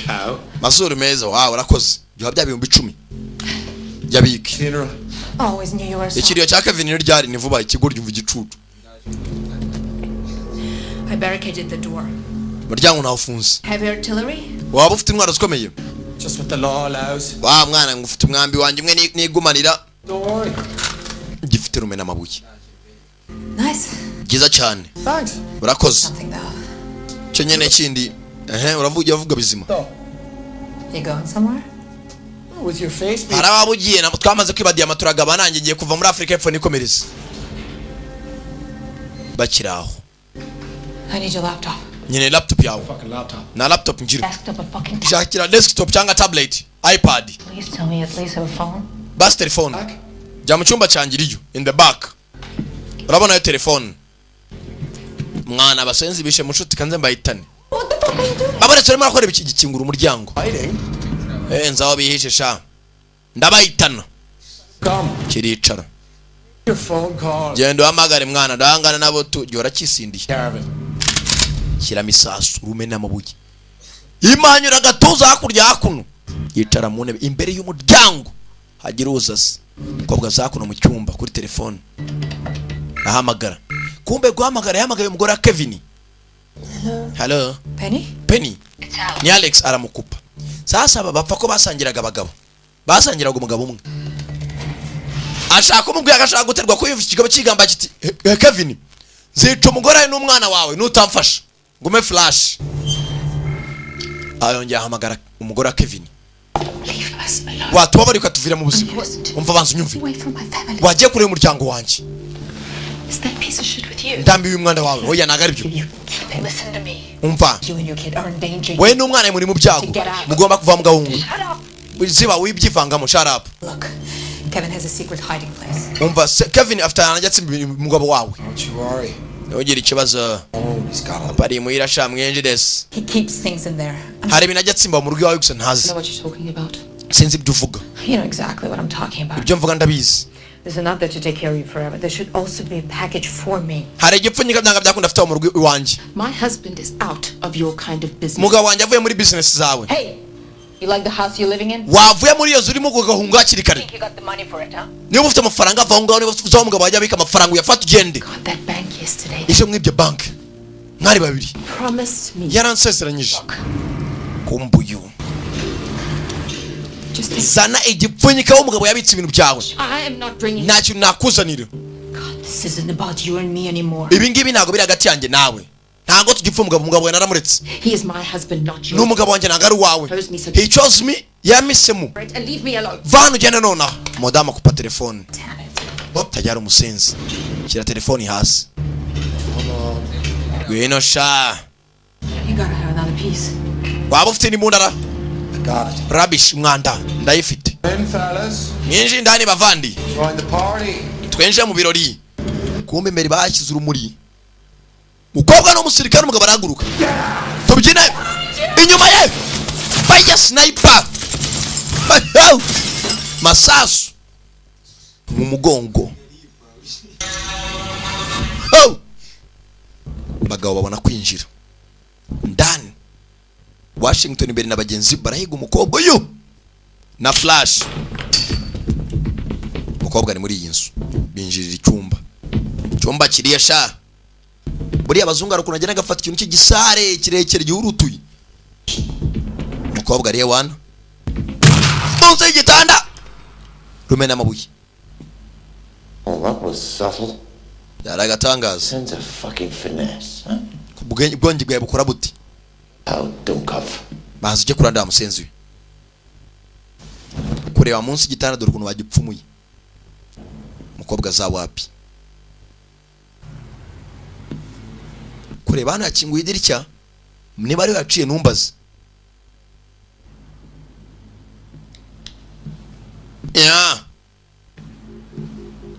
Cow. Mazuru meza wawe, urakoze. Byoba bya 10,000 yabike. Funeral. Always knew you were soft. Ikiriyo cya Kevin ryari? Ni vuba. Ikigo ryumva igicucu. I barricaded the door. Umuryango nawufunze. Heavy artillery? Waba ufite intwaro zikomeye? Just what the law allows. Wa mwana, ngo ufite umwambi wanjye umwe nigumanira. Don't worry. Gifite rumena amabuye. Nice. Byiza cyane. Thanks. Urakoze. Something though. Cyo nyene kindi, ehe, uravuga, uravuga bizima. You going somewhere? With your face. Hari ababa ugiye na twamaze kwiba diyama turagaba. Nanjye ngiye kuva muri Afurika y'Epfo nikomereze. Bakiri aho. I need your laptop. Nyine laptop yawe. Fucking laptop. Na laptop ngira. Desktop, a fucking Shakira desktop cyangwa tablet, iPad. Please tell me at least have a phone. Basi telefone. Jya mu cyumba cyanjye, iriyo in the back, urabona yo telefone. Mwana, abasenzi bishe mushuti, kanze mbayitane. Babaretse, barimo barakora ibiki? Gikingura umuryango. Hiding. Eh, nzaho bihishe sha, ndabayitana. Come. Kiricara. Your phone call. Genda uhamagare mwana, ndahangana nabo tu gihora kisindiye. Care of it. Shyiramo isasu, rumena amabuye, imanyura agatuza hakurya hakuno. Yicara mu ntebe imbere y'umuryango, hagira uza se. Umukobwa aza hakuno mu cyumba kuri telefone ahamagara. Kumbe guhamagara yahamagaye umugore wa Kevin. Hello? Penny? Penny, ni Alex. Aramukupa. Sasa aba bapfa ko basangiraga abagabo, basangiraga umugabo umwe. Ashaka kumubwira agashaka guterwa ko yumva ikigabo kigamba kiti: "Eh, Kevin, zica umugore n'umwana wawe nutamfasha ngume flash." Ayongera ahamagara umugore wa Kevin. Leave us alone. Watubabariye ukatuvira mu buzima. Umva, banza unyumve. Away from my family. Wagiye kure y'umuryango wanjye. Is that piece of shit with you? Ndambiwe umwanda wawe. Oya, ntabwo ari byo. Keep it. Listen to me. Umva. You and your kid are in danger. We n'umwana muri mu byago, mugomba kuva mu gahungu. Shut up. Ziba, wibyivangamo, shut up. Look, Kevin has a secret hiding place. Umva Kevin afite ahantu ajya atsimba umugabo wawe. Don't you worry. Ntugire ikibazo. Always got a Pari muhira sha, mwinjirese. He keeps things in there. Hari ibintu ajya atsimba mu rugo iwawe gusa I ntazi. know what you're talking about. Sinzi ibyo uvuga. You know exactly what I'm talking about. Ibyo mvuga ndabizi. There's enough there to take care of you forever. There should also be a package for me. Hari igipfunyika byanga byakunda afite aho mu rugo iwanjye. My husband is out of your kind of business. Umugabo wanjye avuye muri business zawe. Hey, you like the house you're living in? Wavuye muri iyo nzu urimo ugahunga hakiri kare. Think you got the money for it, huh? Niba ufite amafaranga, ava aho ngaho. Niba ufite aho umugabo wajya abika amafaranga, uyafate ugende. Got that bank yesterday. Ije mwibye banki. Mwari babiri. Promised me. Yaransezeranyije. Kumbuyu. Just think. Zana igipfunyika w'umugabo yabitse ibintu byawe. I am not bringing. Nta kintu nakuzanira. This isn't about you and me anymore. Ibi ngibi ntabwo biri hagati yanjye nawe, ntabwo tugipfa umugabo. Umugabo we naramuretse. He is my husband, not yours. Ni umugabo wanjye, ntabwo ari uwawe. Chose me, so He chose me, yamisemo. and leave me alone. Vana ugende nonaha. Umudamu akupa telefone, tajyara umusenzi. Shyira telefoni hasi, ngwino sha. You gotta have another piece. Waba ufite n'imbundara? Rubbish, umwanda, ndayifite. In, fellas. Mwinjire indani bavandi. Join the party. Twinjire mu birori. Kumbe imbere bashyize urumuri. Umukobwa n'umusirikare, umugabo arahaguruka, tubyine inyuma ye. Fire, sniper, masasu mu mugongo. Oh! Abagabo babona kwinjira ndani. Washington imbere na bagenzi be barahiga umukobwa uyu na flash. Umukobwa ari muri iyi nzu, binjirira icyumba. Icyumba kiriya sha, buriya abazungu hari ukuntu agenda agafata ikintu cy'igisare kirekire gihurutuye. Umukobwa ariye wana munsi y'igitanda, rumena amabuye. Well, that was subtle. Byari agatangaza. Sense of fucking finesse, huh? Ubwenge bwawe bukora buti? How Dunkov. Baza ujye kurandura musenzi we. Kureba munsi y'igitanda, dore ukuntu bagipfumuye. Umukobwa za wapi? Kureba hano, yakinguye idirishya, niba ariwe yaciye ntumbaze. Ya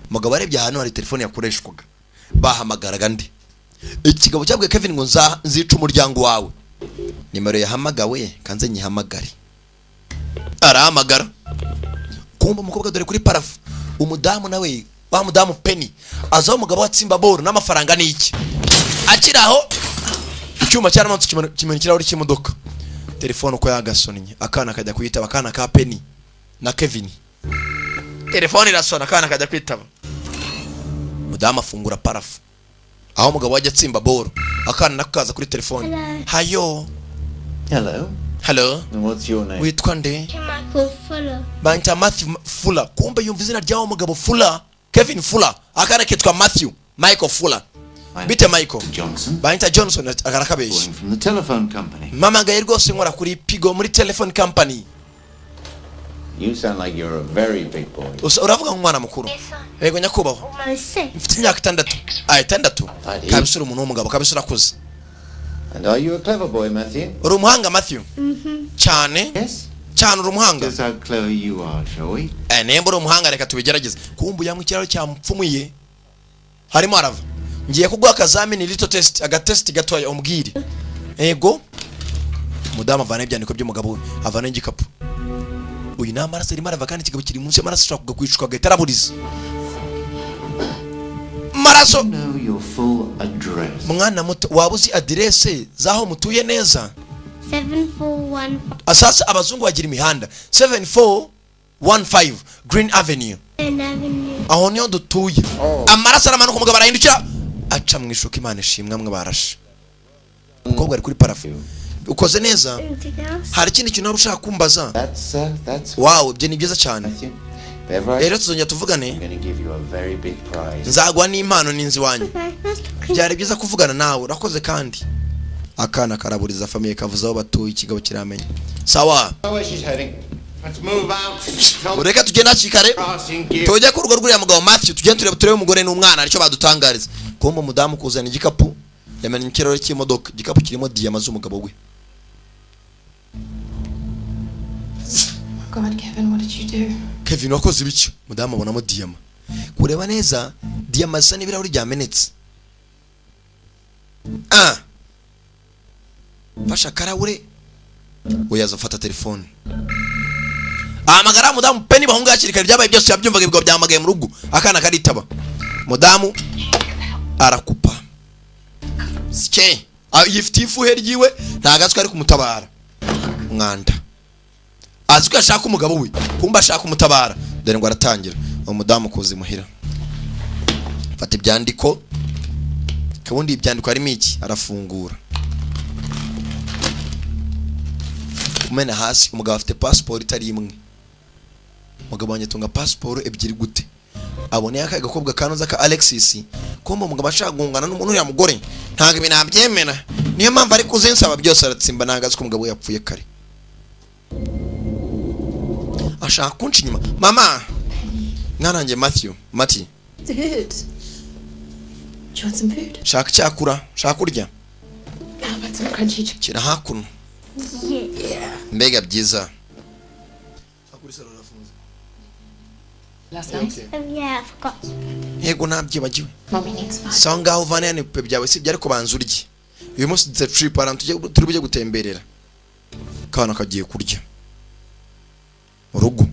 umugabo arebye ahantu hari telefone yakoreshwaga, bahamagaraga ndi ikigabo cyabwiye Kevin ngo nzica umuryango wawe. Nimero yahamagawe kanze nyihamagare. Arahamagara, kumva umukobwa dore kuri parafu. Umudamu nawe wa mudamu Penny azaho umugabo watsimba boro n'amafaranga n'iki. Akiri aho, icyuma cyaramanutse kimena ikirahuri cy'imodoka. Telefone uko yagasonnye, akana kajya kuyitaba, akana ka Penny na Kevin. Telefone irasona, akana kajya kwitaba. Mudamu afungura parafu aho umugabo wajya atsimba boro, akana nako kaza kuri telefone. Hayo. Hello. Hello. And what's your name? Witwa nde? Michael Fuller. Banyita Matthew Fuller. Kumbe yumva izina ry'awo mugabo Fuller, Kevin Fuller. Akana kitwa Matthew Michael Fuller. Bite Michael? Johnson. Banyita Johnson, akarakabeshya. Calling from the telephone company. Mpamagaye rwose nkora kuri Pigo muri telephone company. You sound like you're a very big boy. Uravuga nk'umwana mukuru. Yego nyakubahwa. Almost six. Mfite imyaka 6. Ah, 6. Kabisa uri umuntu w'umugabo, kabisa urakuze. And are you a clever boy, Matthew? Uri umuhanga Matthew? Cyane. Cyane uri umuhanga. Just how clever you are, shall we? Eh, nimba uri umuhanga reka tubigerageze. Kumbu yamwe ikiraro cyamupfumuye. Harimo arava. Ngiye kuguha akazamini, little test, agatest gatoya umbwire. Ego. Mudamu avana ibyandiko by'umugabo we, avana igikapu. Uyu ni amaraso arimo arava kandi ikigabo kiri munsi y'amaraso, ashobora kugwa agahita araburiza. Maraso. Know your full address. Mwana muto, waba uzi aderese z'aho mutuye neza? 7415. Asasa abazungu bagira imihanda 7415 Green Avenue. Avenue. Aho niho dutuye. Amaraso aramanuka, umugabo arahindukira aca mu ishuka. Imana ishimwe amwe barashe. Umukobwa ari kuri parafu. Ukoze neza. Anything else? Hari ikindi kintu waba ushaka kumbaza? That's Wow, ibyo ni byiza cyane. If ever I Rero tuzongera tuvugane. I'm going to give you a very big prize. Nzaguha n'impano n'inzu iwanyu. Nice talking. Byari byiza kuvugana nawe, urakoze. Kandi akana karaburiza famille, kavuze aho batuye, ikigabo kiramenya. Sawa. Know where she's heading. Let's move out. Tell Reka tugende hakiri kare, Crossing gear. tujye ku rugo rw'uriya mugabo Matthew, tugende turebe, turebe umugore n'umwana aricyo badutangariza. Kumbe umudamu kuzana igikapu, yamennye ikirahure cy'imodoka. Igikapu kirimo diyama z'umugabo we. God, Kevin, what did you do? Kevin, wakoze ibiki? Mudamu abonamo diyama. Kureba neza, diyama zisa n'ibirahuri byamenetse. Ah, fasha akarahure. We yaza afata telefone, ahamagara mudamu Penny. Bahunga hakiri kare, byabaye byose yabyumvaga, ibigo byahamagaye mu rugo. Akana karitaba, mudamu arakupa. Sike. Ah, yifitiye ifuhe ryiwe, ntago azwi ari kumutabara. Mwanda azi ko ashaka umugabo we, kumba ashaka kumutabara. Dore ngo aratangira umudamu kuza imuhira, fata ibyandiko. Kabundi ibyandiko harimo iki? Arafungura, kumena hasi. Umugabo afite pasiporo itari imwe. Umugabo wanjye atunga pasiporo ebyiri gute? Aboneye aka gakobwa kanoza ka Alexis. Kumva umugabo ashaka gungana n'uriya mugore, ntabwo ibi nabyemera, niyo mpamvu ari kuzinsaba byose. Aratsimba, ntabwo azi ko umugabo we yapfuye kare. Ashaka kunca inyuma. Mama, mwananjye Matthew, Mati. Did. Do you want some food? Shaka icyakura, shaka kurya. How about some crunchy chips? Kira hakuno. Yeah. Mbega byiza. Last night? Oh, yeah, I forgot. Yego, ntabyibagiwe. Mommy needs five. Sawa, ngaho uvane hano ibipupe byawe. Sibyo, ariko banza urye. Uyu munsi dufite trip ahantu turi bujye gutemberera. Kana kagiye kurya mu rugo.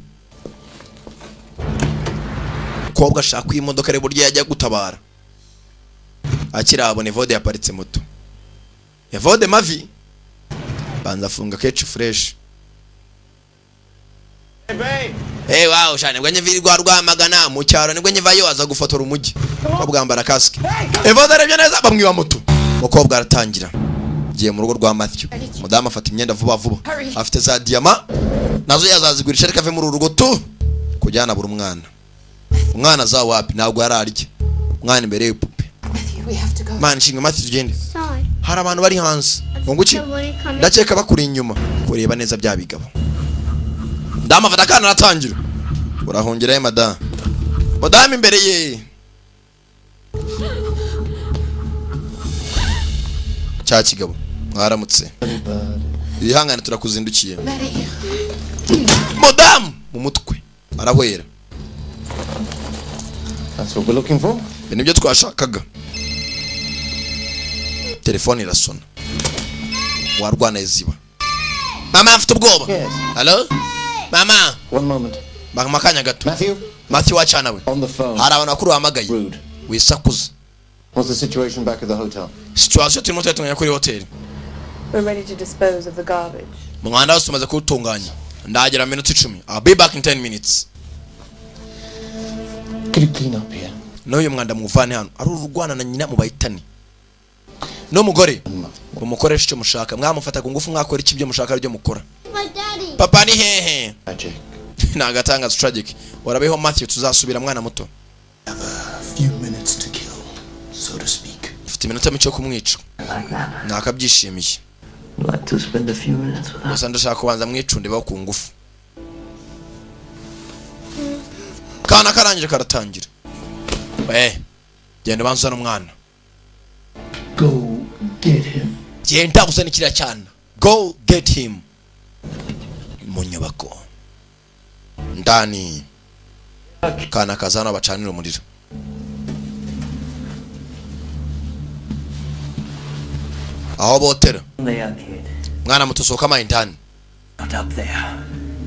Umukobwa ashaka iyi modoka, areba uburyo yajya gutabara. Akirabona Evode yaparitse moto. Evode mavi banza afunga kenshi fresh. Eh, wow, shane nibwo nyivirwa Rwamagana mu cyaro, nibwo nyivayo aza gufotora umujyi. Umukobwa yambara kasike. Evode arebye neza, bamwiba moto. Umukobwa aratangira, giye mu rugo rwa Matthew. Mudamu afata imyenda vuba vuba, afite za diyama nazo yazazigurisha, ariko ave muri uru rugo tu kujyana buri mwana. Umwana aza wapi? Ntabwo yararya umwana imbere y'ipupe. Matthew, we have to go. Mana ishinga, Matthew, tugende. Sorry. Hari abantu bari hanze ngo nguki? Someone coming. Ndakeka bakuri inyuma kureba neza bya bigabo. Ndamu afata akana, aratangira. Urahungirayo madamu? Madamu imbere ye cya kigabo. Mwaramutse, ihangane turakuzindukiye. Maddie. Mudamu mu mutwe arahwera. That's what we're looking for. Ibi nibyo twashakaga. Telefone irasona. Warwana iziba. Mama afite ubwoba. Hello mama. One moment. Mama, akanya gato. Matthew? Matthew, wacana we. On the phone. Hari abantu bakuru bahamagaye, wisakuza. What's the situation back at the hotel? Situation turimo turatunganya kuri hoteli. We're ready to dispose of the garbage. Umwanda wose tumaze kuwutunganya. Ndagera mu minota 10. I'll be back in 10 minutes. Could you clean up here? N'uyu mwanda muwuvane hano. Ari ururwana na nyina mubayitane n'umugore, mumukoresha icyo mushaka, mwamufata ku ngufu, mwakora iki, ibyo mushaka aribyo mukora. My daddy. Papa ni hehe? Tragic. Ni agatangaza, tragic. Warabeho Matthew, tuzasubira mwana muto. Few minutes to kill, so to speak. Ufite iminota mike yo kumwica. Nakabyishimiye. Like to spend a few minutes with Gusa ndashaka kubanza mwicunde baho ku ngufu. Kana karangije karatangira. We genda ubanza uzane umwana. Go get him. Genda uzane kiriya cyana. Go get him. Mu nyubako ndani, kana kaza hano bacanira umuriro. Aho botera. There, kid. Mwana muto, sohoka mayindani. Not up there.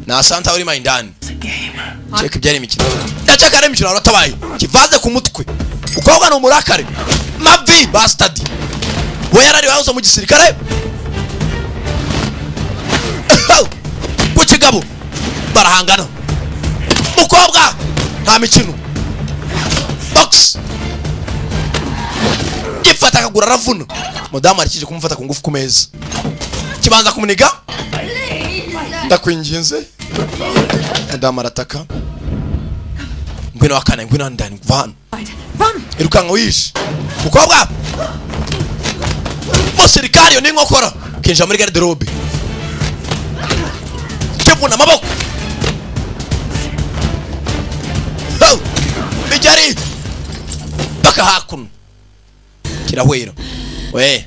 Na santa uri mayindani. It's a game. Cheka ibyari imikino, ndaceka ari imikino. Waratabaye kivanze ku mutwe. Umukobwa ni umurakare mavi bastard. We yarari wahoze mu gisirikare ku kigabo. Barahangana. Mukobwa nta mikino. Box gifata akaguru aravuna. Mudamu arikije kumufata ku ngufu ku meza, kibanza kumuniga. Ndakwinginze. Mudamu arataka. Ngwino wakana, ngwino ndani, kuva hano. Run! Irukanka wishe mukobwa. Musirikari iyo ni inkokora kinjira muri garderobe, kivuna amaboko. Ho! Bijyari paka hakuno kirahwera. We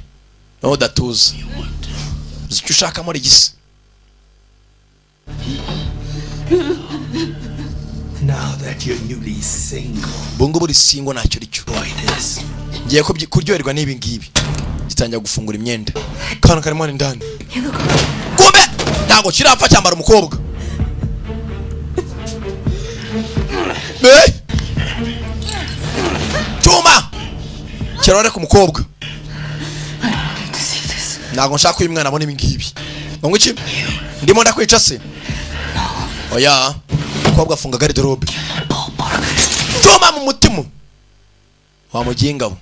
nawe udatuza, uzi icyo ushaka muri gisa. Now that you're newly single, Ubu ngubu uri single, ntacyo uri cyo. this. Ngiye kuryoherwa n'ibi ngibi. Gitangira gufungura imyenda. Kana karimo hano indani. Kumbe ntabwo kirapfa, cyambara umukobwa. Eh! Cyuma kirore ku mukobwa. Ntabwo nshaka ko uyu mwana abona ibi ngibi. Ngo iki? Ndimo ndakwica se? Oya. Umukobwa afunga garderobe. Cyuma mu mutima wa muginga we.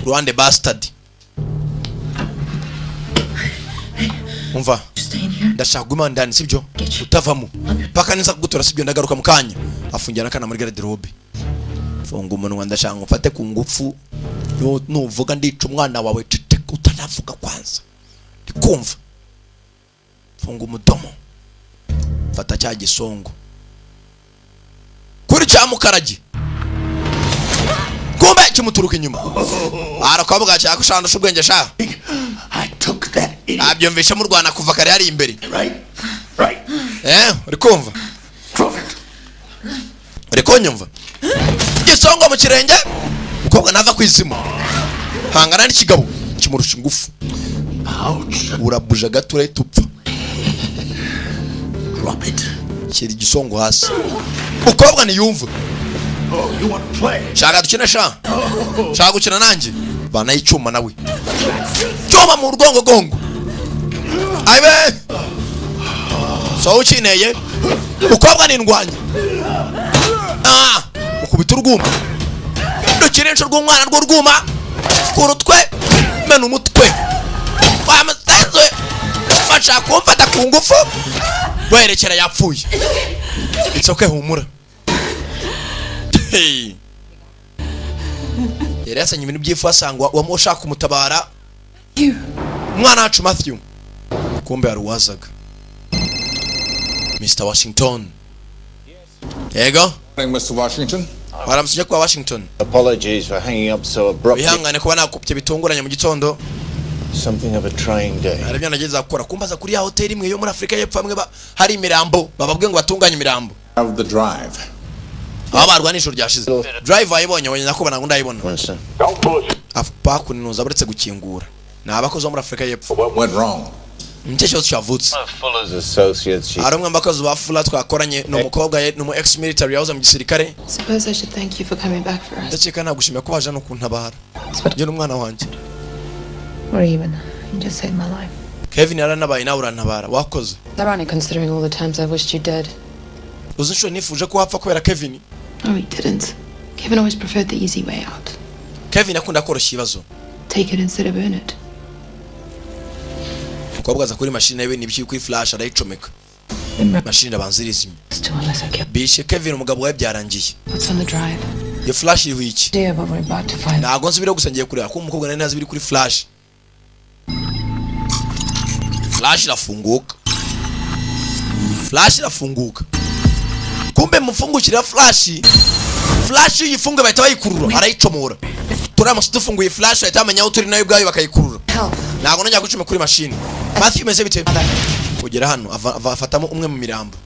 Ruhande bastard. Umva, ndashaka guma ndani, sibyo? Utavamo paka niza kugutora, sibyo? Ndagaruka mu kanya. Afungira akana muri garderobe. Funga umunwa, ndashaka ngo mfate ku ngufu. Nuvuga ndica umwana wawe. Ceceka utanavuga kwanza, ndikumva. Funga umudomo, fata cya gisongo kuri cya mukaragi. Kumbe kimuturuka inyuma, arakobwa cyakushandusha ubwenge sha. Nabyumvishe mu Rwanda kuva kare hari imbere. Uri kumva? Uri kunyumva? Igisongo mu kirenge, umukobwa nava ku izima. Hangana n'ikigabo kimurusha ingufu. Urabuja gato urahita upfa. Shyira igisongo hasi. Umukobwa ntiyumva. Shaka dukine sha. Shaka gukina nanjye. Bana icyuma nawe. Cyuma mu rwongo gongo. Aibe. So ukineye. Umukobwa ni ndwanya. Ukubita urwuma. Dukirisha rw'umwana rw'urwuma. Kurutwe mena umutwe. Wamusenze. Bashaka kumfata ku ngufu. Werekera yapfuye. It's okay, humura. Hey. Yari yasanye ibintu by'ifu asangwa wamushaka kumutabara. Umwana wacu Matthew. Kumbe aruwazaga. Mr. Washington. Yego. Mr. Washington. Waramsije kwa Washington. Apologies for hanging up so abruptly. Ihangane kuba nakupye bitunguranye mu gitondo. Something of a trying day. Arabyo nageza gukora kumbaza kuri ya hotel imwe yo muri Afrika y'Epfo amwe hari imirambo bababwe ngo batunganye imirambo. Have the drive. Aba barwa n'ijoro ryashize. Drive ayibonye wenye nakubona ngo ndayibona. Afa kuninuza buretse gukingura. Ni abakozi bo muri Afrika y'Epfo. What went wrong? Nicyo kibazo cyavutse. Fuller's associates. Hari umwe mu bakozi ba Fuller twakoranye, ni umukobwa, ni umu ex military yahoze mu gisirikare. Suppose I should thank you for coming back for us. Ndakeka nagushimira ko waje no kuntabara. Njye n'umwana wanjye. Or even, you just saved my life. Kevin yaranabaye nawe urantabara. Wakoze. Ironic considering all the times I wished you dead. Uzi inshuro nifuje ko wapfa kubera Kevin. No, he didn't. Kevin always preferred the easy way out. Kevin akunda koroshya ibibazo. Take it instead of earn it. Umukobwa aza kuri mashine ye n'ibiki kuri flash arayicomeka. Mashine abanza irizimya. Bishe Kevin umugabo we byarangiye. What's on the drive? Iyo flash iriho iki? Dear, but we're about to find. Ntago nzi ibiro gusa ngiye kureba ko umukobwa nari ntazi ibiri kuri flash. Flash irafunguka. Flash irafunguka. Kumbe mufungukira flash. Flash yifunga bahita bayikurura arayicomora. Turamutse dufunguye flash bahita bamenya aho turi nayo ubwayo bakayikurura. Ntago nongera gucuma kuri machine. Matthew meze bite? Kugera hano afatamo umwe mu mirambo.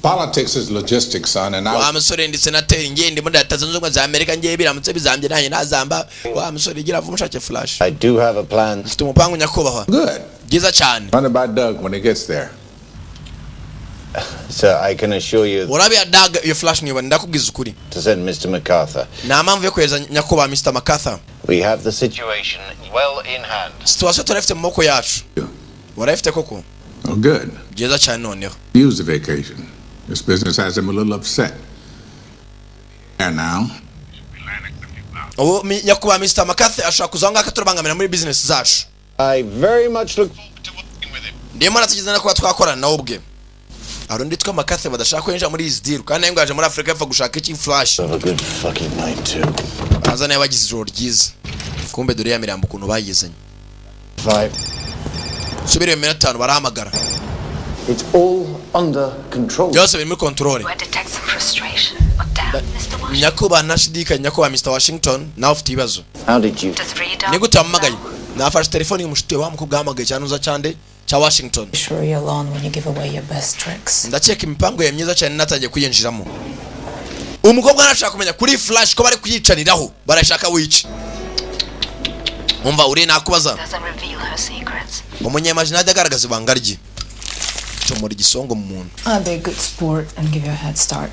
Politics is logistics, son, and I Wa musore ndi senateri ngiye ndimo ndataza zunze ubumwe za Amerika ngiye biramutse bizambye nanjye nazamba. Wa musore gira vuba mushake flash. I do have a plan. Mfite umupangu nyakubahwa. Good. Byiza cyane. Run it by Doug when he gets there. Sir, I can assure you Urabiya Doug iyo flash niba ndakubwiza ukuri. to send Mr. MacArthur. Nta mpamvu yo kohereza nyakubahwa Mr. MacArthur. We have the situation well in hand. Situation turayifite mu maboko yacu. Warayifite koko? Oh, good. Byiza cyane noneho. Use the vacation. This business has him a little upset. And now, Ubu nyakubahwa Mr. MacArthur ashobora kuza ngaha akatubangamira muri business zacu. I very much look Ndimo natekereza no kuba twakorana nawe ubwe. Hari undi witwa MacArthur badashaka kwinjira muri izi deal kandi nawe ngo yaje muri Afrika yapfa gushaka iki flash. Have a good fucking night too. Aza nawe bagize ijoro ryiza. Kumbe dore ya mirambo ukuntu bayizanye. 5. Subire mu minota 5 barahamagara. It's all under control. Byose biri muri control. I detect some frustration or doubt, Mr. Washington. Nyakubahwa ntashidikanya nyakubahwa Mr. Washington nawe ufite ibibazo. How did you? Does Rita Ni gute wampamagaye? Nafashe telefone y'umushuti wa mukobwa wahamagaye cyane uza cyande cya Washington. Sure you're alone when you give away your best tricks. Ndakeka imipango yawe myiza cyane natangiye kuyinjiramo. Umukobwa arashaka kumenya kuri flash ko bari kuyicaniraho barashaka wici. Umva uri nakubaza. doesn't reveal her secrets. Umunyamajina agaragaza ibanga rye. Comora igisongo mu muntu. I'll be a good sport and give you a head start.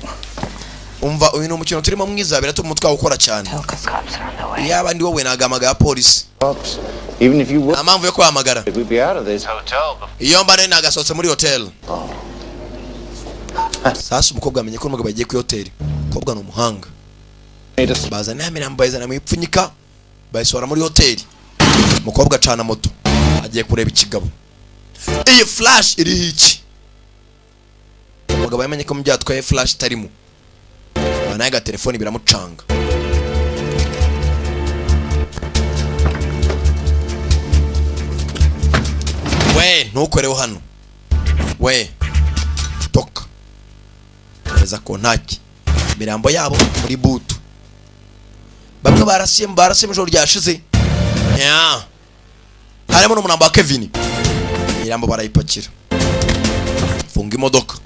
Umva uyu ni umukino turimo mwiza biratuma umutwe wawe ukora cyane. Cops are on the way. Yaba ndi wowe nagamaga polisi. Cops, even if you were, Nta mpamvu yo kubahamagara. we'd be out of this hotel before. Iyo mba nari nagasohotse muri hotel. Sasa umukobwa amenye ko umugabo yagiye kuri hotel. Umukobwa ni umuhanga. Bazana ya mirambo, bayizana mu ipfunyika, bayisohora muri hoteli. Umukobwa acana moto, agiye kureba ikigabo. Iyi flash iriho iki? Umugabo yamenye ko mu byo yatwaye flash itarimo, banaye agatelefoni biramucanga. We, ntukoreho hano we, toka. Gereza kontaki imirambo yabo muri butu. Bamwe barasiye, barasiye mu ijoro ryashize. Ya, harimo n'umurambo wa Kevin. Imirambo barayipakira, funga imodoka.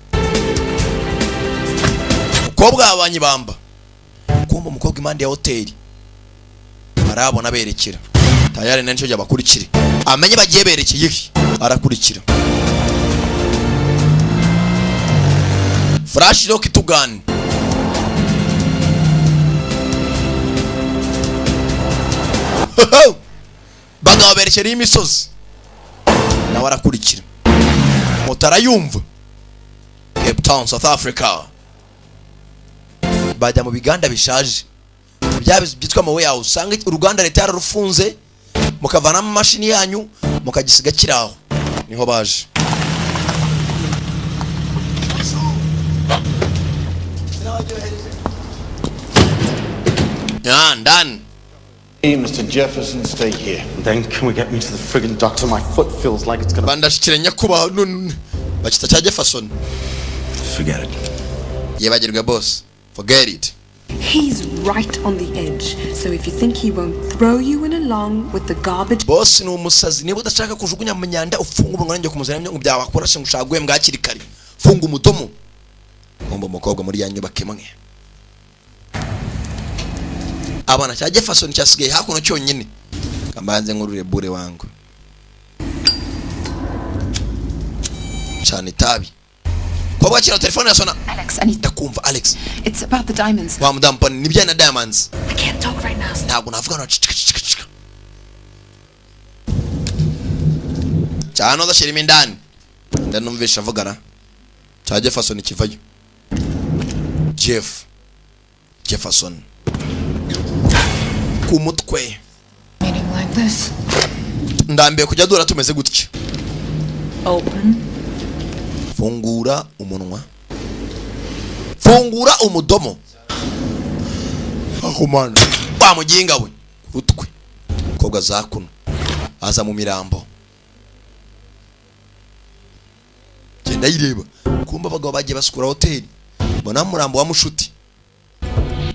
Umukobwa wabanye bamba kumva umukobwa impande ya hoteli arabona berekera tayari nanco yabakurikire, amenye bagiye berekeye iki, arakurikira. Flash rock tugani bagabo berekera imisozi, nawe arakurikira. Moto arayumva. Cape Town, South Africa. Bajya mu biganda bishaje bya byitwa ama warehouse, usanga uruganda leta yararufunze, mukavanamo imashini yanyu mukagisiga kiraho. Niho baje. Ya ndani. Hey, Mr. Jefferson, stay here. Then can we get me to the friggin' doctor? My foot feels like it's gonna. Bandashikire nyakubahwa none bakita cya Jefferson. Forget it. Yibagirwe boss. Forget it. He's right on the edge, so if you think he won't throw you in along with the garbage. Boss ni umusazi, niba udashaka kujugunya mu myanda ufunga umunwa nanjye kumuzana ngo byabakora se ngushaka guhembwa hakiri kare. Funga umudomo. Kumba umukobwa muri ya nyubako imwe. Abana cya Jefferson cyasigaye hakuno cyonyine. Kambanze nkurure bure wangu. Cyane itabi. Kobwa kira telefone yasona. Alex, I need. Ndakumva Alex. It's about the diamonds. Wa mudamu pani nibya na diamonds. I can't talk right now. Ntabwo navuga no cicika cicika cicika. Cyane udashirimo indani. Ndanumvisha avugana. Cya Jefferson kivayo. Jeff Jefferson. Ku mutwe. Meeting like this. Ndambiye kujya dura tumeze gutya. Open. Fungura umunwa. Fungura umudomo. Ahumana. Wa muginga we. Utwe. Kobwa zakuno. Aza mu mirambo. Genda yireba. Kumba abagabo bagiye basukura hoteli. Mbona murambo wa mushuti.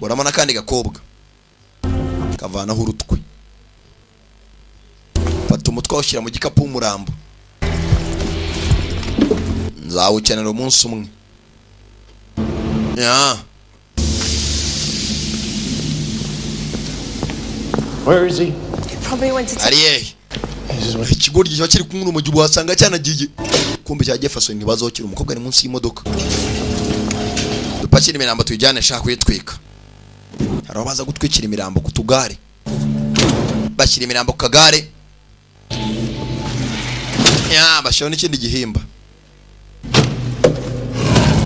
Boramo nakandi gakobwa. Kavanaho urutwe. Fata umutwe awushyira mu gikapu w'umurambo. Nzawukenera umunsi umwe. Ya. Where is he? He probably went to. Ari hehe? Ikigoryi kiba kiri kumwe n'umujyi wasanga cyanagiye. Kumbe cya Jefferson ntibazokira, umukobwa ari munsi y'imodoka. Dupakire imirambo tuyijyane shaka kuyitwika. Hari aho baza gutwikira imirambo ku tugare. Bashyira imirambo ku kagare. Ya, bashyiraho n'ikindi gihimba.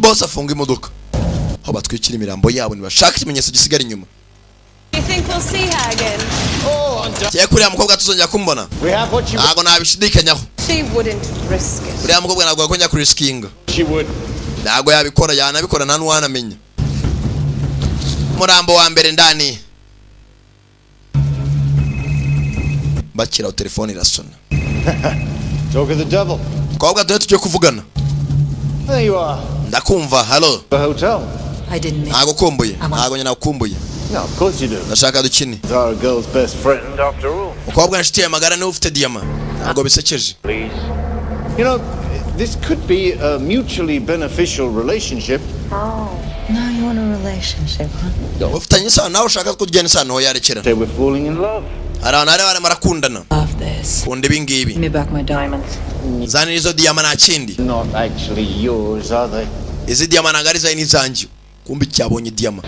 Bose afunga imodoka. Aho batwikira imirambo yabo ntibashaka ikimenyetso gisigara inyuma. You think we'll see her again? Cyeye kuriya mukobwa tuzongera kumubona. We have what you Ntabwo nabishidikanyaho. She wouldn't risk it. Uriya mukobwa ntabwo yakongera kuriskinga. She would. Ntabwo yabikora, yanabikora nta n'uwanamenya. Murambo wa mbere ndani. Bakira telefone irasona. Talk of the devil. Mukobwa dore tujye kuvugana. There you are. Ndakumva, hello. The hotel. I didn't miss. Ntabwo kumbuye. Ntabwo nyina nakumbuye. No, of course you do. Ndashaka dukine. It's our girl's best friend after all. Mukobwa inshuti ya magara niwe ufite diyama. Ntabwo bisekeje. Please. You know, this could be a mutually beneficial relationship. Oh, now you want a relationship, huh? Ufitanye isano nawe ushaka kugirana isano aho yarekera. Say we're falling in love. Hari abantu bari barimo barakundana. Love this. Kunda ibi ngibi. Give me back my diamonds. Zanira izo diyama nta kindi. Not actually yours, are they? Izi diyama ntabwo ari izawe n'izanjye. Kumbe cyabonye diyama.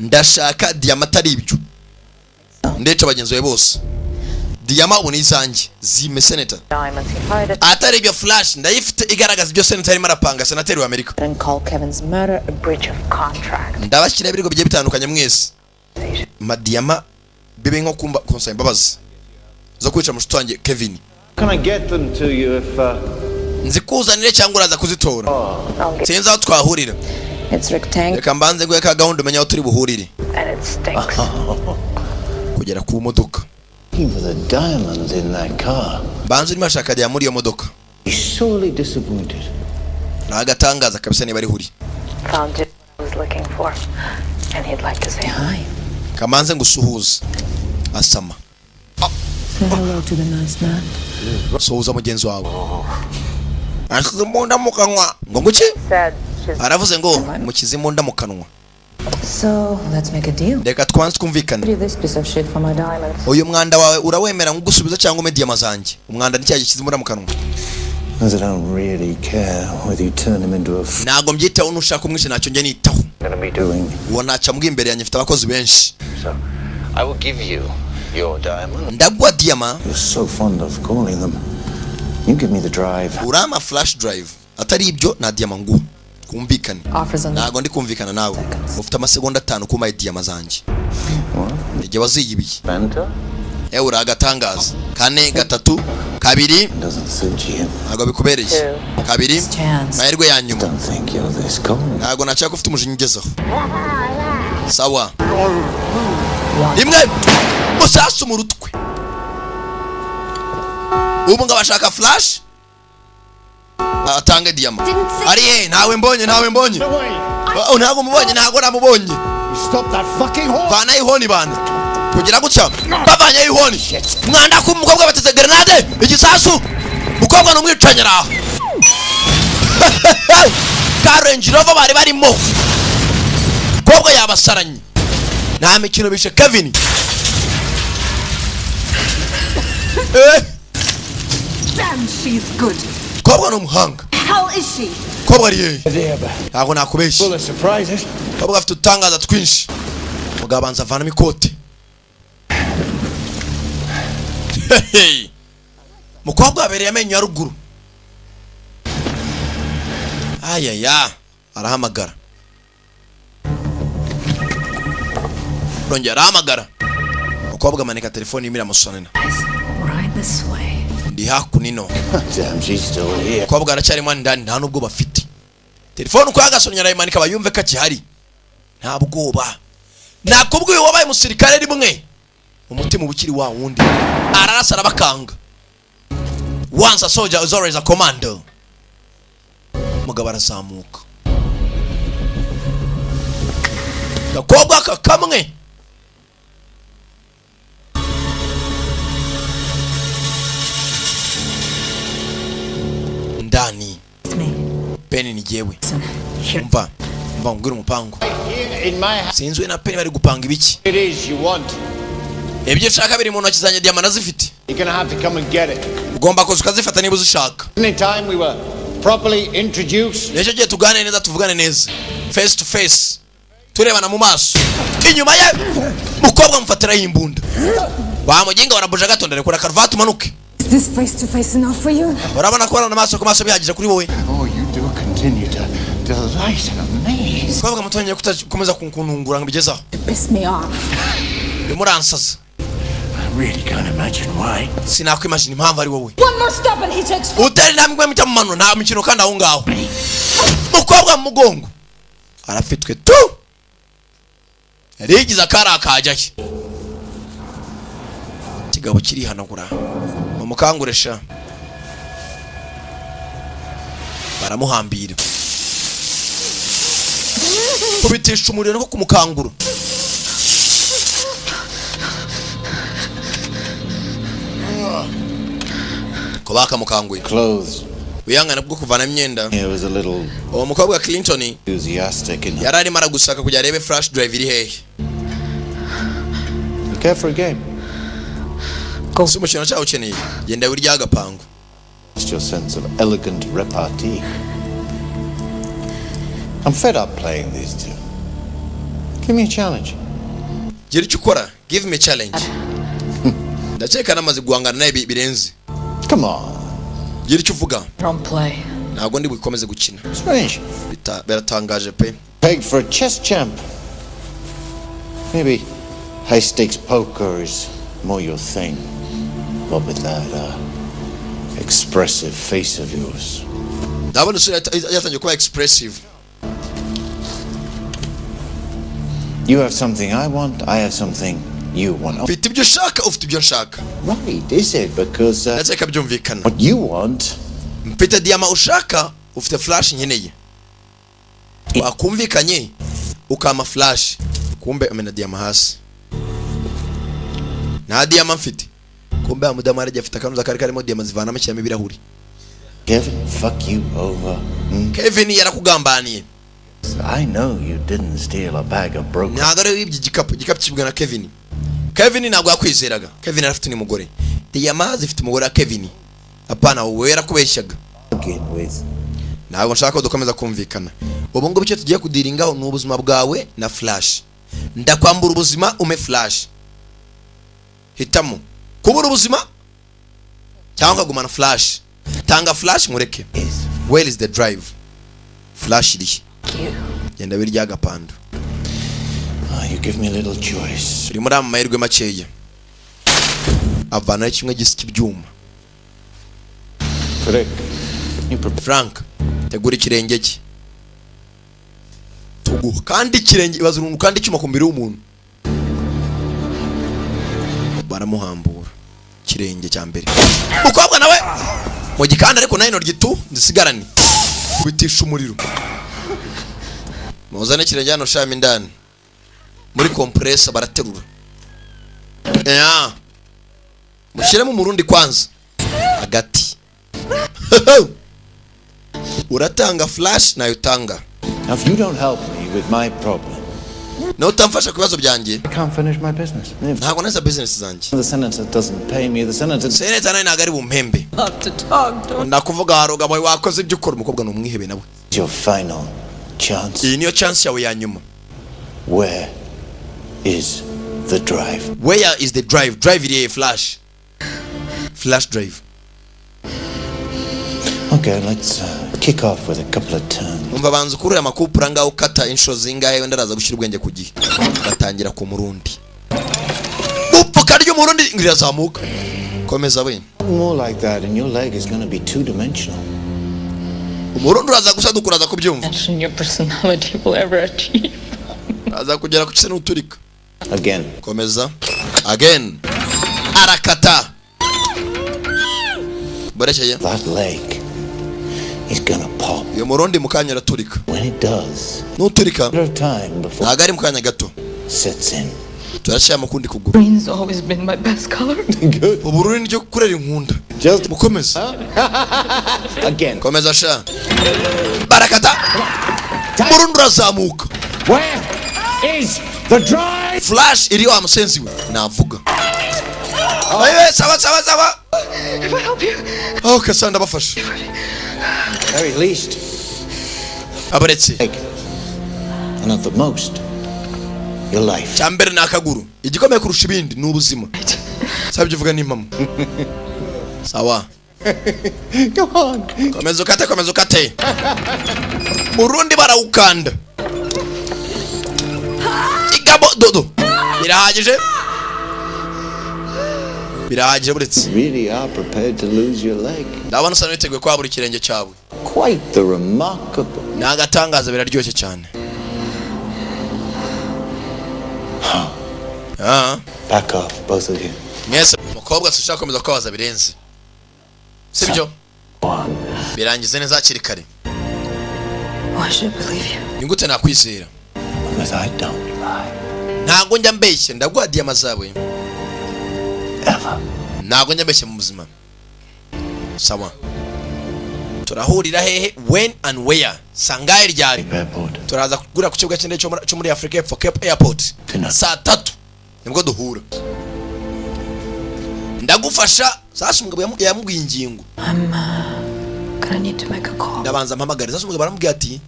Ndashaka diyama atari ibyo. Ndetse bagenzi bawe bose. Diyama ubu ni izanjye. Zime senator. Diamonds. He hired it Atari ibyo flash ndayifite igaragaza ibyo senator arimo arapanga, senateri wa Amerika. and called Kevin's murder a breach of contract. Ndabashyira ibirego bigiye bitandukanye mwese. Madiyama bibe nko kumba kunsaba imbabazi zo kwica mushuti wanjye Kevin. Can I get them to you if Nzikuzanire cyangwa uraza kuzitora? Sinzi aho twahurira. It's rectangular Reka mbanze nguhe ka gahunda umenye aho turi buhurire. And it stinks. Kugera ku modoka. Looking for the diamonds in that car? Mbanze urimo ashaka diyama muri iyo modoka. He's sorely disappointed. Ni agatangaza kabisa niba ari huri. Found just what I was looking for, and he'd like to say hi. Kamanze ngusuhuze asama. Say hello to the nice man. Suhuza mugenzi wawe. Ashyize imbunda mu kanwa ngo nguki. Said she's Aravuze ngo mukize imbunda mu kanwa. So let's make a deal. Reka twanze twumvikane. Do this piece of shit for my diamonds. Uyu mwanda wawe urawemera ngusubiza cyangwa umpe diyama zanjye? Umwanda ni cya gishyize imbunda mu kanwa. As I don't really care whether you turn him into a Ntabwo mbyitaho, nushaka umwishe ntacyo njye nitaho. gonna be doing. Uwo ntacyo ambwiye imbere yanjye, mfite abakozi benshi. So I will give you your diamond. Ndaguha diyama. You're so fond of calling them. You give me the drive. Urampa flash drive, atari ibyo nta diyama nguha, twumvikane. Offers on the Ntabwo ndi kumvikana nawe. Ufite amasegonda 5 kumpaye diyama zanjye igihe waziyibiye. Fanta? Ewe uri agatangaza. 4, 3, 2. Doesn't suit you. Ntabwo bikubereye. 2. Chance. Amahirwe ya nyuma. Don't think you're this cold. Ntabwo nashaka ko ufite umujinya ugezeho. Sawa, 1. Musasu mu rutwe. Ubu ngo abashaka flash atange diyama. Ari he? Ntawe mbonye, ntawe mbonye. Oh, ntabwo mubonye, ntabwo namubonye. Stop that fucking horn! Vanayo ihoni bana. Kugira gutya bavanyeyo ihoni. Mwanda ku mukobwa bateze grenade igisasu. Mukobwa ni umwicanyi aho ka Range Rover bari barimo. Mukobwa yabasaranye, nta mikino, bishe Kevin. Damn, she's good. Mukobwa ni umuhanga. How is she? Mukobwa ari hehe? Ntabwo nakubeshya. Full of surprises. Mukobwa afite udutangaza twinshi. Mugabo abanza avanamo ikote. Hehe. Mukobwa abereye amenyo ya ruguru. Ayaya, arahamagara, arongera arahamagara. Mukobwa amanika telefone irimo iramusonera. Right this way. Ndi hakunino. Damn, she's still here. Mukobwa aracyarimo hano indani, nta nubwo bafite telefone. Uko yagasonye arayimanika bayumve ko akihari, nta bwoba. Nakubwiye, wabaye umusirikare rimwe umutima uba ukiri wa wundi. Ararasa arabakanga. Once a soldier is always a commando. Mugabo arazamuka gakobwa aka kamwe. Ndani. It's me. Peni, ni jyewe. Here. Umva, umva ngwira umupango. Here in my house. Sinzi we na Peni bari gupanga ibiki. It is you want. Ibyo ushaka biri mu ntoki zanjye, diyama nazifite. You're gonna have to come and get it. Ugomba kuza ukazifata niba uzishaka. Anytime we were properly introduced. Nicyo gihe tuganire neza, tuvugane neza, face to face, turebana mu maso. Inyuma ye mukobwa mufatiraho imbunda. Bamuginga barabuje gato. Ndarekura karuvati umanuke. Is this face to face enough for you? Urabona kubonana amaso ku maso bihagije kuri wowe? Oh, you do continue to delight and amaze. Mukobwa muto, ngiye kutakomeza kuntungura ngo bigezaho. Piss me off. Urimo uransaza. I really can't imagine why. Sinakwimagina impamvu ari wowe. One more step and he takes. Utera intambwe mucya mu mano, nta mikino. Kandi aho ngaho mukobwa mu mugongo arafitwe tu yarigize akari akajyahe. Ikigabo kirihanagura mumukangure sha. Baramuhambira kubitisha umuriro no kumukangura. Ko bakamukanguye. Clothes. Wihangane bwo kuvana imyenda. He was a little Uwo mukobwa Clinton enthusiastic in yari arimo aragusaka kugira arebe flash drive iri hehe. You care for a game? Si umukino cyawe ukeneye, genda wirya agapangu. It's your sense of elegant repartee. I'm fed up playing these two. Give me a challenge. Gira icyo ukora, give me a challenge. Ndakeka namaze guhangana nawe birenze. Come on. Gira icyo uvuga. Don't play. Ntabwo ndi bukomeze gukina. Strange. Biratangaje pe. Pegged for a chess champ. Maybe High stakes poker is more your thing. What with that expressive face of yours. Ndabona isura yatangiye kuba expressive. You have something I want, I have something you want. Mfite ibyo ushaka, ufite ibyo nshaka. Right, is it? Because Ndakeka byumvikana. what you want Mfite diyama ushaka, ufite flash nkeneye. Twakumvikanye ukama flash, kumbe amena diyama hasi. Nta diyama mfite. Kumbe wa mudamu aragiye afite akanuza kari karimo diyama zivanamo ashyiramo ibirahuri. Kevin fuck you over. Kevin yarakugambaniye. I know you didn't steal a bag of broken. Ntabwo ari wibye igikapu, igikapu kibwa na Kevin. Kevin ntabwo yakwizeraga. Kevin arafite ni mugore. Diyama zifite umugore wa Kevin. Apana, wowe yarakubeshyaga. Ntabwo nshaka ko dukomeza kumvikana. Ubu ngubu icyo tugiye kudiringaho ni ubuzima bwawe na flash. Ndakwambura ubuzima ume flash. Hitamo kubura ubuzima cyangwa ukagumana flash. Tanga flash nkureke. Where is the drive? Flash iri. Genda wirya agapando. You give me little choice. Uri muri amahirwe makeya. Avanaho kimwe gisa ibyuma. Frank, tegura ikirenge cye. Tuguha kandi ikirenge, ibaza uruntu kandi icyuma ku mubiri w'umuntu. Baramuhambura ikirenge cya mbere. Mukobwa nawe mu gikanda ariko nayo intoryi tu nzisigarane. Kubitisha umuriro. Muzane ikirenge hano shami indani. Muri compressor baraterura. Mushyiremo umurundi kwanza. Hagati. Uratanga flash nayo utanga. Now if you don't help me with my problem, nawe utamfasha ku bibazo byanjye. I can't finish my business. Ntabwo neza business zanjye. The senator doesn't pay me. The senator. Senator nawe ntabwo ari bumpembe. Love to talk, don't Ndakuvuga haroga boy wakoze ibyo ukora. Umukobwa ni umwihebe nawe. Your final chance. Iyi niyo chance yawe ya nyuma. Where is the drive? Where is the drive? Drive iri flash. Flash drive. Okay, let's kick off with a couple of turns. Umva banza ukurure amakupura ngaho ukata inshuro zingahe wenda araza gushyira ubwenge ku gihe. Batangira ku murundi. Upfuka ry'umurundi ngirazamuka. Komeza we. More like that and your leg is going to be two-dimensional. Umurundi uraza gusadukura aza kubyumva. Your personality will ever achieve. Aza kugera ku kise n'uturika. Again. Komeza. Again. Arakata. Borekeye. That leg is gonna pop. Uyu murundi mukanya araturika. When it does, nuturika time before ntabwo ari mukanya gato. Sets in. Turashyira mu kundi kuguru. Green's always been my best color. Ubururu niryo kurera inkunda. Just mukomeze. Again. Komeza sha. Barakata. Murundi urazamuka. Where is the drive? Flash iri wa musenzi we. Navuga. Aye, sawa sawa sawa. If I help you. Okay, sanda bafashe. Very least. Abaretse. And at the most, your life. Cyambere ni akaguru. Igikomeye kurusha ibindi ni ubuzima. Sabye uvuga ni impamo. Sawa. Go on. Komeza ukate, komeza ukate. Murundi barawukanda. Igabo dodo. Birahagije. Birahagije buretse. Really are prepared to lose your leg. Ndabona usa n'uwiteguye kwabura ikirenge cyawe. Quite the remarkable. Ni agatangaza, biraryoshye cyane. Back off, both of you. Mwese mukobwa sinshaka gukomeza kubabaza birenze. Sibyo? Birangize neza hakiri kare. Why should I believe you? Ni gute nakwizera? Because I don't lie. Ntabwo njya mbeshya, ndaguha diyama zawe. Ntabwo njya mbeshya mu buzima. Sawa. Turahurira hehe? When and where? Sangahe ryari? Turaza kugura ku kibuga cy'indege cyo muri Afrika y'Epfo, Cape Airport. Saa 3 nibwo duhura. Ndagufasha. Sasa umugabo yamubwiye ingingo. I'm gonna need to make a call. Ndabanza mpamagare. Sasa umugabo aramubwiye ati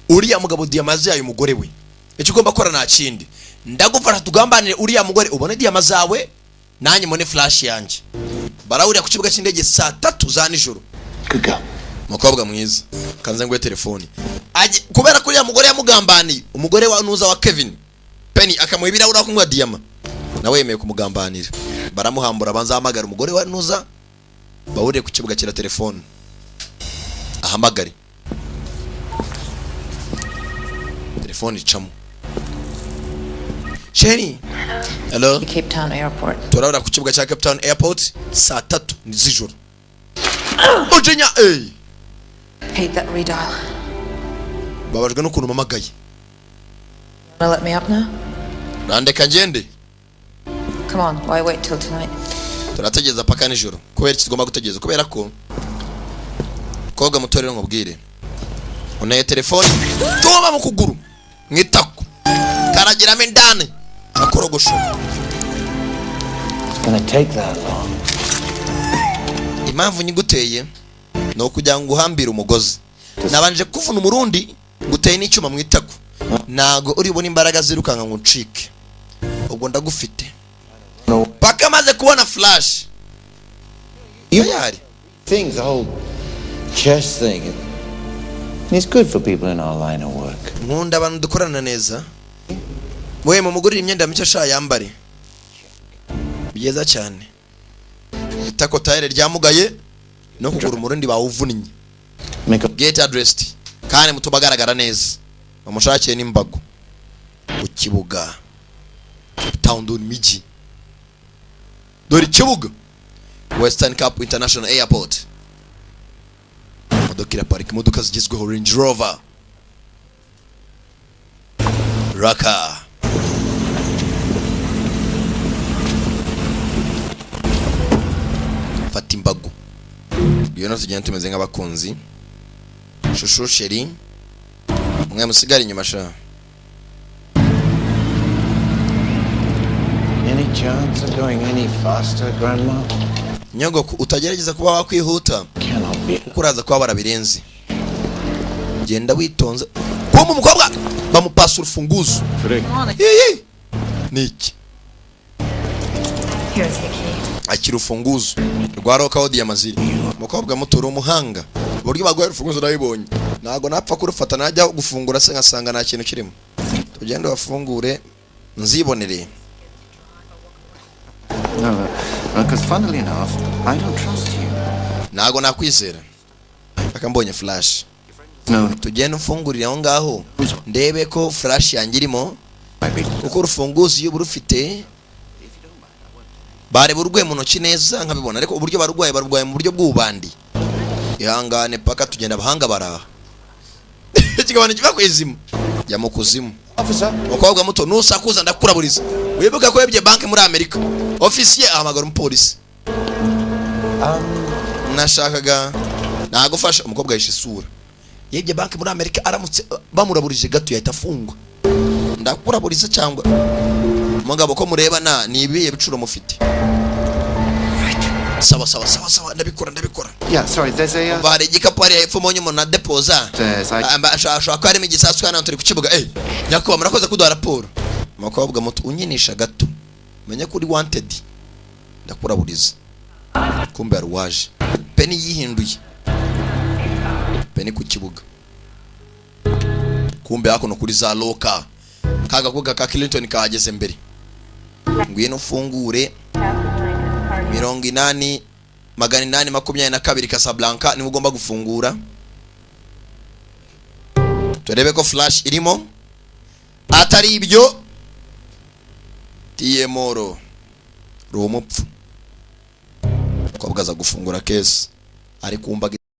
uriya mugabo diyama zayo umugore we. Icyo ugomba gukora nta kindi. Ndagufasha tugambanire uriya mugore ubone diyama zawe nanjye mbone flash yanjye. Barahurira ku kibuga cy'indege saa 3 za nijoro. Mukobwa mwiza kanze nguhe telefoni. Kubera ko uriya mugore yamugambaniye, umugore wa nuza wa Kevin. Penny akamuha ibirahuri aho kunywa diyama, nawe yemeye kumugambanira. Baramuhambura, abanza ahamagara umugore wa Nuza bahuriye ku kibuga cya telefone, ahamagare telefone icamo. Chérie, hello. Cape Town Airport. Turabona ku kibuga cya Cape Town Airport saa 3 z'ijoro. Mujinya, eh. Hate that redial. Babajwe n'ukuntu mpamagaye. Wanna let me up now? Randeka ngende. Come on, why wait till tonight? Turategereza paka nijoro. Kubera iki tugomba gutegereza? Kubera ko koga muto rero nkubwire, uneye telefone tuba mu kuguru mu itako karagiramo indani akorogosho. It's gonna take that long. Impamvu nyiguteye ni ukugira ngo uhambire umugozi. Nabanje kuvuna umurundi, nguteye n'icyuma mu itako, ntago uri bubone imbaraga zirukanka ngo uncike. Ubwo ndagufite paka maze kubona flash tayari. Things, the whole chess thing. It's good for people in our line of work. Nkunda abantu dukorana neza. We mumugurire imyenda mishya sha, yambare byiza cyane. Itako tayari ryamugaye no kugura umurundi bawuvunnye. Get addressed kandi mutubagaragara neza, bamushakiye n'imbago ku kibuga Cape Town. Dore imijyi, dore ikibuga Western Cape International Airport. Imodoka iraparika, imodoka zigezweho, Range Rover raka. Fata imbago iyo no tugenda tumeze nk'abakunzi. Chouchou, chérie, mwe musigare inyuma sha. Any chance of going any faster, Grandma? Nyogoko, utagerageza kuba wakwihuta kuko uraza kuba barabirenze. Genda witonze. Kumbe umukobwa bamupasa urufunguzo. Iyi niki? Here's the key. Akira urufunguzo rwa roka diyamaziri. Umukobwa muto, uri umuhanga. Uburyo baguha urufunguzo nabibonye, ntabwo napfa kurufata, najya gufungura se nkasanga nta kintu kirimo. Tugende bafungure nzibonere. No, no, because funnily enough, I don't trust you. Ntabwo nakwizera paka mbonye flash. No. Tugende ufungurire aho ngaho ndebe ko flash yanjye irimo, kuko urufunguzo iyo urufite bareba urwaye mu ntoki neza nkabibona, ariko uburyo barwaye barwaye mu buryo bw'ububandi. Ihangane paka tugenda, abahanga baraha. Ikigabane kiva ku izima jya mu kuzimu. Umukobwa muto, nusakuza ndakuraburiza. Wibuke ko wibye banki muri Amerika. Ofisiye ahamagara umupolisi. Nashakaga nagufasha. Umukobwa yishe isura, yibye banki muri Amerika. Aramutse bamuraburije gato yahita afungwa. Ndakuraburiza cyangwa mugabo ko murebana ni ibihe bicuro mufite? Sawa sawa sawa sawa, ndabikora ndabikora. Yeah, sorry, there's a. Umva, hari igikapu hariya hepfo mbonye umuntu adepoza. There's I. Ashobora kuba harimo igisasu. Hano turi ku kibuga. Eh, nyakubahwa, murakoze kuduha raporo. Umukobwa muto, unyinisha gato menye ko uri wanted, ndakuraburiza. Kumbe hari uwaje. Penny yihinduye Penny ku kibuga. Kumbe hakuno kuri za locker ka gakobwa ka Clinton kahageze mbere. Ngwino ufungure 80 822 Casablanca, niwe ugomba gufungura, turebe ko flash irimo. Atari ibyo tiyemoro uri umupfu. Umukobwa aza gufungura case ari kumbaga.